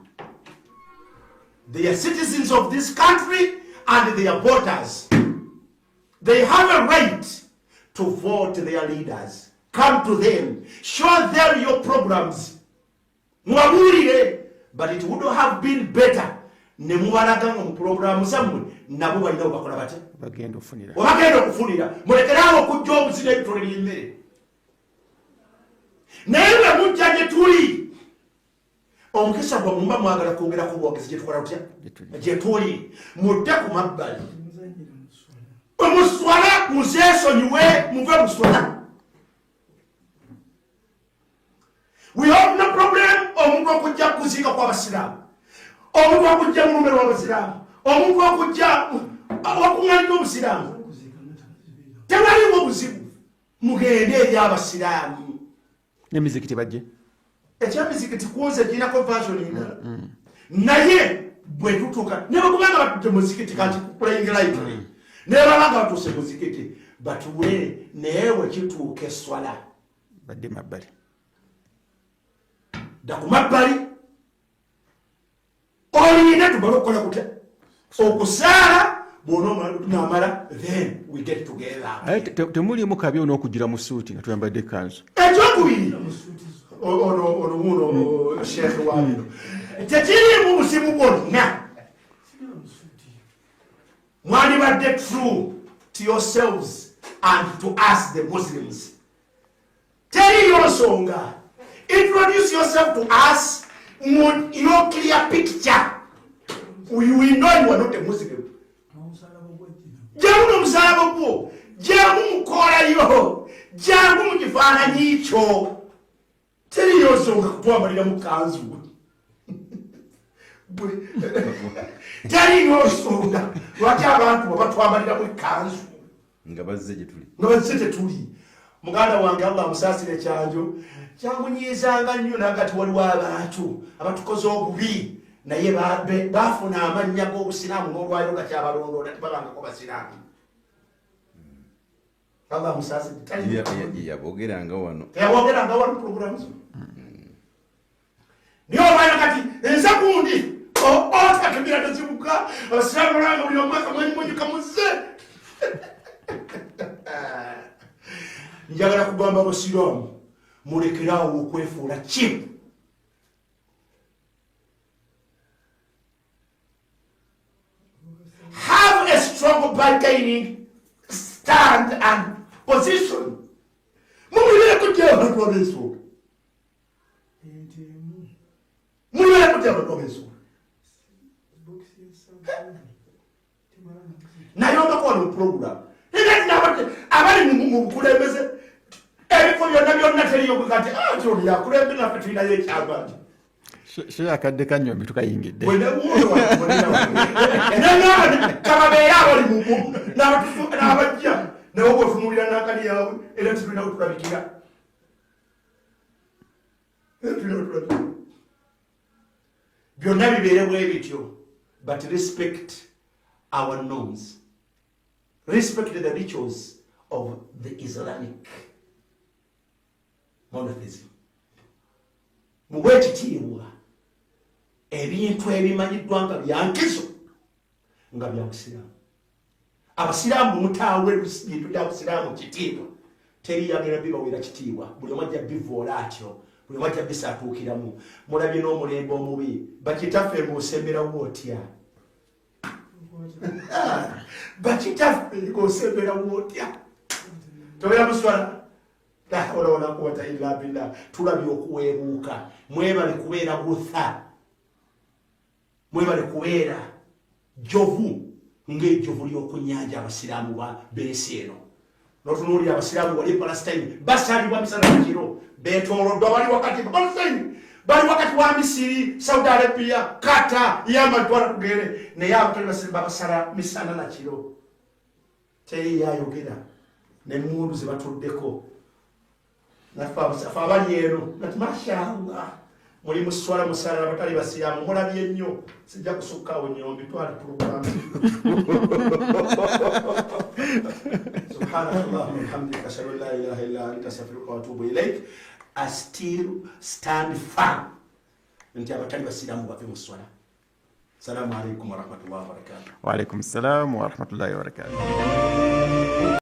They are citizens of this country and they are voters. They have a right to vote their leaders. Come to them, show them your programs, mubabuulire. But it would have been better ne mubalaga nga mu pulogulaamu zammwe nabo balina bwe bakola batya. Bagenda ofunira. Webagenda okufunira. Mulekeraawo okujja obuzina ebitole by'emmere, naye bwe mujja gye tuli, omukisa gwammwe muba mwagala kwongerako obuwagizi gye tukola tutya, gye tuli, mudde ku mabbali muswala, muzeesonyiwe, muve muswala. We have no problem omuntu okujja kuziika kw'abasiraamu, omuntu okujja mu lumbe lw'abasiraamu, omuntu okujja okuŋŋanira obusiraamu, tewaliwo buzibu. Mugende eri abasiraamu. N'emizikiti bajje. Ekyemizikiti kunze girinako version endala, naye bwe tutuuka ne bwekubanga batudde muzikiti kati playing lightly, ne babanga batuuse muzikiti batuule, naye bwe kituuka eswala badde mabbali. Dda ku mabbali olinde tumale okukola kutya, okusaala, bwonamala then we get together. Aye temulimu kabi on'okugira mu suuti nga tuyambadde kanzu. Ekyokubiri, ono ono wuno sheekhe wa bino, tekiriimu buzibu bwonna. Mwandibadde true to yourselves and to us the Muslims. Teriyo nsonga. Introduce yourself to us mu your clear picture. We know you are not a Muslim. Jangu n'omusalaba gwo, jangu mukoolayo, jangu mu kifaananyi kyo. Teriyo nsonga kutwambalira mu kanzu. Teriyo nsonga lwaki abantu batwambaliramu ekanzu nga bazze gye tuli. Nga bazze tetuli. Muganda wange, Allah amusaasire, Kyanjo, kyamunyiizanga nnyo nagati waliwo abantu abatukoze obubi, naye bafuna amannya g'obusiraamu n'olwayo nga kyabalondoola tebabangako basiraamu. Allah amusaasire. Yabogeranga wano. Yabogeranga wano programu zo. Naye olwayo kati enze gundi otakebira tezibuka, abasiraamu olanga buli omwaka mwenyuka muze. Njagala kugamba abasiraamu, mulekeraawo okwefuula cheap. Have a strong bargaining stand and position. Mumulibere kujja abantu ab'ensonga, mulibere kujja abantu ab'ensonga. Nayombako wano mu program abali mu bukulembeze, ebifo byonna byonna teriyo kati ati ono yakulembera, naffe tulinayo ekyamaanyi. So akadde kanyombi tukayingidde. Kababeere abali n'abajja. Naye obwotunuulira nankani yaabwe, era tetulina wetulabikira, era tulina wetulabikira. Byonna bibeere bwe bityo, but respect our norms, respect the rituals of the Islamic monotheism. Muwe ekitiibwa ebintu ebimanyiddwa nga byankizo, nga bya busiraamu. Abasiraamu mutaawe bintu bya busiraamu kitiibwa, teri yagenda bibaweera kitiibwa. Buli omu ajja bivoola atyo, buli omu ajja bisaatuukiramu. Mulabye n'omulembe omubi. Bakitaffe, ng'osemberawo otya? Bakitaffe, ng'osemberawo otya? Tobeera muswala. La hawla wala quwata illa billah. Tulabye okuweebuuka. Mwebale kubeera gutha, mwebale kubeera jovu ng'ejjovu ly'oku nnyanja. Abasiraamu b'ensi eno, notunuulira abasiraamu wali e Palestine, basalibwa misana nakiro, beetooloddwa, bali wakati Palestine, bali wakati wa Misiri, Saudi Arabia, Qatar, Yaman, twala tugere, naye abatali basiraamu babasala misana nakiro, teri yayogera nemundu zebatuddeko. Naffe abali eno nati mashallah, muli muswala, musala abatali basiraamu, mulabye nnyo. Sijja kusukkaawo nyombi, twali pulogulamu. Subhanaka allahumma bihamdika, ashhadu an la ilaha illa anta, astaghfiruka wa atubu ilaik. I still stand firm nti abatali basiraamu bave mu swala. Salamu alaikum warahmatullahi wabarakatuh. Waalaikum salam warahmatullahi wabarakatuh.